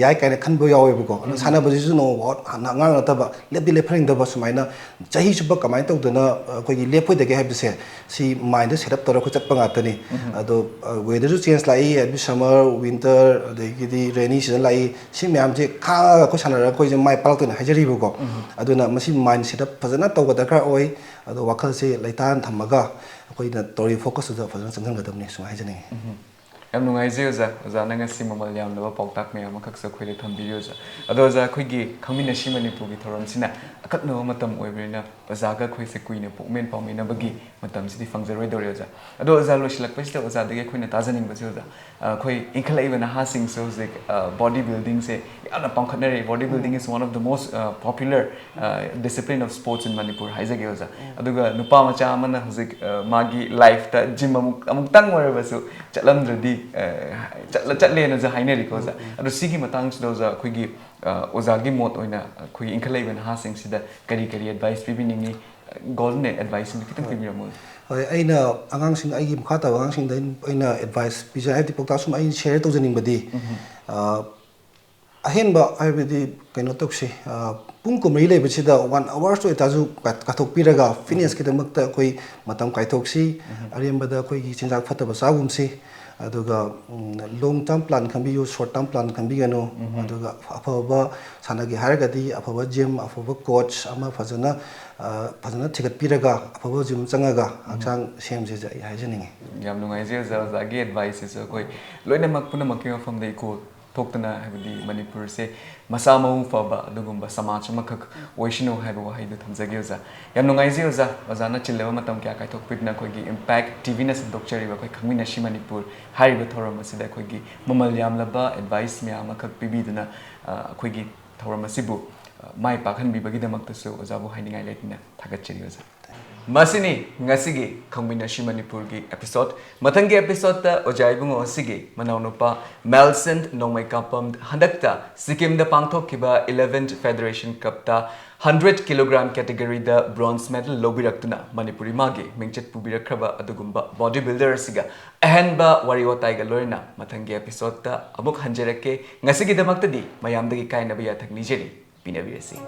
ꯌꯥꯏ ꯀꯥꯏꯅ ꯈꯟꯕ ꯌꯥꯎꯋꯦꯕꯀꯣ꯫ ꯑꯗꯣ ꯁꯥꯟꯅꯕꯁꯤꯁꯨ ꯅꯣꯡꯃ ꯋꯥꯛ ꯍꯥꯟꯅ ꯑꯉꯥꯡ ꯅꯠꯇꯕ ꯂꯦꯞꯇꯤ ꯂꯦꯞꯍꯟꯅꯤꯡꯗꯕ, ꯁꯨꯃꯥꯏꯅ ꯆꯍꯤ ꯆꯨꯞꯄ ꯀꯃꯥꯏꯅ ꯇꯧꯗꯅ ꯑꯩꯈꯣꯏꯒꯤ ꯂꯦꯞꯄꯣꯏꯗꯒꯦ ꯍꯥꯏꯕꯁꯦ, ꯁꯤ ꯃꯥꯏꯟꯗ ꯁꯦꯠ ꯑꯞ ꯇꯧꯔꯒ ꯑꯩꯈꯣꯏ ꯆꯠꯄ ꯉꯥꯛꯇꯅꯤ꯫ ꯑꯗꯣ ꯋꯦꯗꯔꯁꯨ ꯆꯦꯟꯖ ꯂꯥꯛꯏ, ꯍꯥꯏꯕꯗꯤ ꯁꯝꯃꯔ, ꯋꯤꯟꯇꯔ, ꯑꯗꯒꯤꯗꯤ ꯔꯦꯅꯤ ꯁꯤꯖꯟ ꯂꯥꯛꯏ꯫ ꯁꯤ ꯃꯌꯥꯝꯁꯦ ꯈꯥꯡꯉꯒ ꯑꯩꯈꯣꯏ ꯁꯥꯟꯅꯔꯒ ꯑꯩꯈꯣꯏꯁꯦ ꯃꯥꯏ ꯄꯥꯛꯂꯛꯇꯣꯏꯅꯦ ꯍꯥꯏꯖꯔꯤꯕꯀꯣ꯫ ꯑꯗꯨꯅ ꯃꯁꯤ ꯃꯥꯏꯟ ꯁꯦꯠ ꯑꯞ ꯐꯖꯅ ꯇꯧꯕ ꯗꯔꯀꯥꯔ ꯑꯣꯏ꯫ ꯑꯗꯣ ꯋꯥꯈꯜꯁꯦ ꯂꯩꯇꯥꯅ ꯊꯝꯃꯒ ꯑꯩꯈꯣꯏꯅ ꯇꯧꯔꯤꯕ ꯐꯣꯀꯁꯇꯨꯗ ꯐꯖꯅ ꯆꯪꯁꯤꯟꯒꯗꯕꯅꯤ, ꯁꯨꯃꯥꯏꯅ ꯍꯥꯏꯖꯅꯤꯡꯉꯤ꯫ ꯌꯥꯝ ꯅꯨꯡꯉꯥꯏꯖꯩ ꯑꯣꯖꯥ, ꯑꯣꯖꯥꯅ ꯉꯁꯤ ꯃꯃꯜ ꯌꯥꯝꯂꯕ ꯄꯥꯎꯇꯥꯛ ꯃꯌꯥꯝ ꯑꯃꯈꯛꯁꯨ ꯑꯩꯈꯣꯏꯗ ꯊꯝꯕꯤꯔꯤ ꯑꯣꯖꯥ꯫ ꯑꯗꯣ ꯑꯣꯖꯥ, ꯑꯩꯈꯣꯏꯒꯤ ꯈꯪꯃꯤꯟꯅꯁꯤ ꯃꯅꯤꯄꯨꯔꯒꯤ ꯊꯧꯔꯝꯁꯤꯅ ꯑꯀꯛꯅꯕ ꯃꯇꯝ ꯑꯣꯏꯕꯅꯤꯅ ꯑꯣꯖꯥꯒ ꯑꯩꯈꯣꯏꯁꯦ ꯀꯨꯏꯅ ꯄꯨꯛꯃꯦꯟ ꯄꯥꯎꯃꯤꯟꯅꯕꯒꯤ ꯃꯇꯝꯁꯤꯗꯤ ꯐꯪꯖꯔꯣꯏꯗꯧꯔꯦ ꯑꯣꯖꯥ꯫ ꯑꯗꯣ ꯑꯣꯖꯥ, ꯂꯣꯏꯁꯤꯜꯂꯛꯄꯁꯤꯗ ꯑꯣꯖꯥꯗꯒꯤ ꯑꯩꯈꯣꯏꯅ ꯇꯥꯖꯅꯤꯡꯕꯁꯦ ꯑꯣꯖꯥ, ꯑꯩꯈꯣꯏ ꯏꯟꯈꯠꯂꯛꯏꯕ ꯅꯍꯥꯁꯤꯡꯁꯨ ꯍꯧꯖꯤꯛ ꯕꯣꯗꯤ ꯕꯤꯜꯗꯤꯡꯁꯦ ꯌꯥꯝꯅ ꯄꯥꯝꯈꯠꯅꯔꯤ꯫ Body building is one of the most popular discipline of sports in Manipur ꯍꯥꯏꯖꯒꯦ ꯑꯣꯖꯥ꯫ ꯑꯗꯨꯒ ꯅꯨꯄꯥ ꯃꯆꯥ ꯑꯃꯅ ꯍꯧꯖꯤꯛ ꯃꯥꯒꯤ ꯂꯥꯏꯐꯇ ꯖꯤꯝ ꯑꯃꯨꯛ ꯑꯃꯨꯛꯇꯪ ꯑꯣꯏꯔꯕꯁꯨ ꯆꯠꯂꯝꯗ꯭ꯔꯗꯤ ꯆꯠꯂ ꯆꯠꯂꯦꯅꯁꯨ ꯍꯥꯏꯅꯔꯤꯀꯣ ꯑꯣꯖꯥ꯫ ꯑꯗꯣ ꯁꯤꯒꯤ ꯃꯇꯥꯡꯁꯤꯗ ꯑꯣꯖꯥ, ꯑꯩꯈꯣꯏꯒꯤ ꯑꯣꯖꯥꯒꯤ ꯃꯣꯠ ꯑꯣꯏꯅ ꯑꯩꯈꯣꯏꯒꯤ ꯏꯟꯈꯠꯂꯛꯏꯕ ꯅꯍꯥꯁꯤꯡꯁꯤꯗ ꯀꯔꯤ ꯀꯔꯤ ꯑꯦꯗꯚꯥꯏꯁ ꯄꯤꯕꯤꯅꯤꯡꯉꯤ? ꯒꯣꯜꯗꯟ ꯑꯦꯗꯚꯥꯏꯁꯁꯤꯡꯗꯨ ꯈꯤꯇꯪ ꯄꯤꯕꯤꯔꯝꯃꯨ꯫ ꯍꯣꯏ, ꯑꯩꯅ ꯑꯉꯥꯡꯁꯤꯡ, ꯑꯩꯒꯤ ꯃꯈꯥ ꯇꯥꯕ ꯑꯉꯥꯡꯁꯤꯡꯗ ꯑꯩꯅ ꯑꯦꯗꯚꯥꯏꯁ ꯄꯤꯖ ꯍꯥꯏꯕꯗꯤ ꯄꯥꯎꯇꯥꯛ ꯁꯨꯝ ꯑꯩꯅ ꯁꯤꯌꯔ ꯇꯧꯖꯅꯤꯡꯕꯗꯤ, ꯑꯍꯦꯟꯕ ꯍꯥꯏꯕꯗꯤ ꯀꯩꯅꯣ ꯇꯧꯁꯤ, ꯄꯨꯡ ꯀꯨꯟꯃꯔꯤ ꯂꯩꯕꯁꯤꯗ ꯋꯥꯟ ꯑꯋꯥꯔꯁ ꯑꯣꯏꯇꯥꯔꯁꯨ ꯀꯥꯏꯊꯣꯛꯄꯤꯔꯒ ꯐꯤꯠꯅꯦꯁꯀꯤꯗꯃꯛꯇ ꯑꯩꯈꯣꯏ ꯃꯇꯝ ꯀꯥꯏꯊꯣꯛꯁꯤ꯫ ꯑꯔꯦꯝꯕꯗ ꯑꯩꯈꯣꯏꯒꯤ ꯆꯤꯟꯖꯥꯛ ꯐꯠꯇꯕ ꯆꯥꯒꯨꯝꯁꯤ꯫ ꯑꯗꯨꯒ ꯂꯣꯡ ꯇꯔꯝ ꯄ꯭ꯂꯥꯟ ꯈꯟꯕꯤꯌꯨ, ꯁꯣꯔꯠ ꯇꯔꯝ ꯄ꯭ꯂꯥꯟ ꯈꯟꯕꯤꯒꯅꯨ꯫ ꯑꯗꯨꯒ ꯑꯐꯕ ꯁꯥꯟꯅꯒꯦ ꯍꯥꯏꯔꯒꯗꯤ ꯑꯐꯕ ꯖꯤꯝ, ꯑꯐꯕ ꯀꯣꯆ ꯑꯃ ꯐꯖꯅ ꯐꯖꯅ ꯊꯤꯒꯠꯄꯤꯔꯒ ꯑꯐꯕ ꯖꯤꯝ ꯆꯪꯉꯒ ꯍꯛꯆꯥꯡ ꯁꯦꯝꯁꯦꯁꯦ ꯑꯩ ꯍꯥꯏꯖꯅꯤꯡꯉꯤ꯫ ꯌꯥꯝ ꯅꯨꯡꯉꯥꯏꯖꯩ ꯑꯣꯖꯥ, ꯑꯣꯖꯥꯒꯤ ꯑꯦꯗꯚꯥꯏꯁꯁꯤꯁꯨ ꯑꯩꯈꯣꯏ ꯂꯣꯏꯅꯃꯛ ꯄꯨꯝꯅꯃꯛꯀꯤ ꯃꯐꯝꯗ ꯏꯀꯣ ꯊꯣꯛꯇꯅ, ꯍꯥꯏꯕꯗꯤ ꯃꯅꯤꯄꯨꯔꯁꯦ ꯃꯁꯥ ꯃꯎ ꯐꯕ ꯑꯗꯨꯒꯨꯝꯕ ꯁꯃꯥꯖ ꯑꯃꯈꯛ ꯑꯣꯏꯁꯅꯨ ꯍꯥꯏꯕ ꯋꯥꯍꯩꯗꯨ ꯊꯝꯖꯒꯦ ꯑꯣꯖꯥ꯫ ꯌꯥꯝ ꯅꯨꯡꯉꯥꯏꯖꯩ ꯑꯣꯖꯥ, ꯑꯣꯖꯥꯅ ꯆꯤꯜꯂꯕ ꯃꯇꯝ ꯀꯌꯥ ꯀꯥꯏꯊꯣꯛꯄꯤꯗꯨꯅ ꯑꯩꯈꯣꯏꯒꯤ ꯏꯝꯄꯦꯛ ꯇꯤꯚꯤꯅ ꯁꯟꯗꯣꯛꯆꯔꯤꯕ ꯑꯩꯈꯣꯏ ꯈꯪꯃꯤꯟꯅꯁꯤ ꯃꯅꯤꯄꯨꯔ ꯍꯥꯏꯔꯤꯕ ꯊꯧꯔꯝ ꯑꯁꯤꯗ ꯑꯩꯈꯣꯏꯒꯤ ꯃꯃꯜ ꯌꯥꯝꯂꯕ ꯑꯦꯗꯚꯥꯏꯁ ꯃꯌꯥꯝ ꯑꯃꯈꯛ ꯄꯤꯕꯤꯗꯨꯅ ꯑꯩꯈꯣꯏꯒꯤ ꯊꯧꯔꯝ ꯑꯁꯤꯕꯨ ꯃꯥꯏ ꯄꯥꯛꯍꯟꯕꯤꯕꯒꯤꯗꯃꯛꯇꯁꯨ ꯑꯣꯖꯥꯕꯨ ꯍꯥꯏꯅꯤꯡꯉꯥꯏ ꯂꯩꯇꯅ ꯊꯥꯒꯠꯆꯔꯤ ꯑꯣꯖꯥ꯫ ꯃꯁꯤꯅꯤ ꯉꯁꯤꯒꯤ ꯈꯪꯃꯤꯟꯅꯁꯤ ꯃꯅꯤꯄꯨꯔꯒꯤ episode꯫ ꯃꯊꯪꯒꯤ episodeꯇ ꯑꯣꯖꯥ ꯏꯕꯨꯡꯉꯣ ꯑꯁꯤꯒꯤ ꯃꯅꯥꯎꯅꯨꯄꯥ ꯃꯦꯜꯁꯟ ꯅꯣꯡꯃꯩꯀꯥꯄꯝ ꯍꯟꯗꯛꯇ ꯁꯤꯛꯀꯤꯝꯗ ꯄꯥꯡꯊꯣꯛꯈꯤꯕ eleventh Federation Cupꯇ hundred kilogram categoryꯗ bronze medal ꯂꯧꯕꯤꯔꯛꯇꯨꯅ Manipuri ꯃꯥꯒꯤ ꯃꯤꯡꯆꯠ ꯄꯨꯕꯤꯔꯛꯈ꯭ꯔꯕ ꯑꯗꯨꯒꯨꯝꯕ body builder ꯑꯁꯤꯒ ꯑꯍꯦꯟꯕ ꯋꯥꯔꯤ ꯋꯥꯇꯥꯏꯒ ꯂꯣꯏꯅꯅ ꯃꯊꯪꯒꯤ episodeꯇ ꯑꯃꯨꯛ ꯍꯟꯖꯔꯛꯀꯦ꯫ ꯉꯁꯤꯒꯤꯗꯃꯛꯇꯗꯤ ꯃꯌꯥꯝꯗꯒꯤ ꯀꯥꯏꯅꯕ ꯌꯥꯊꯪ ꯅꯤꯖꯔꯤ꯫ ꯄꯤꯅꯕꯤꯔꯁꯤ꯫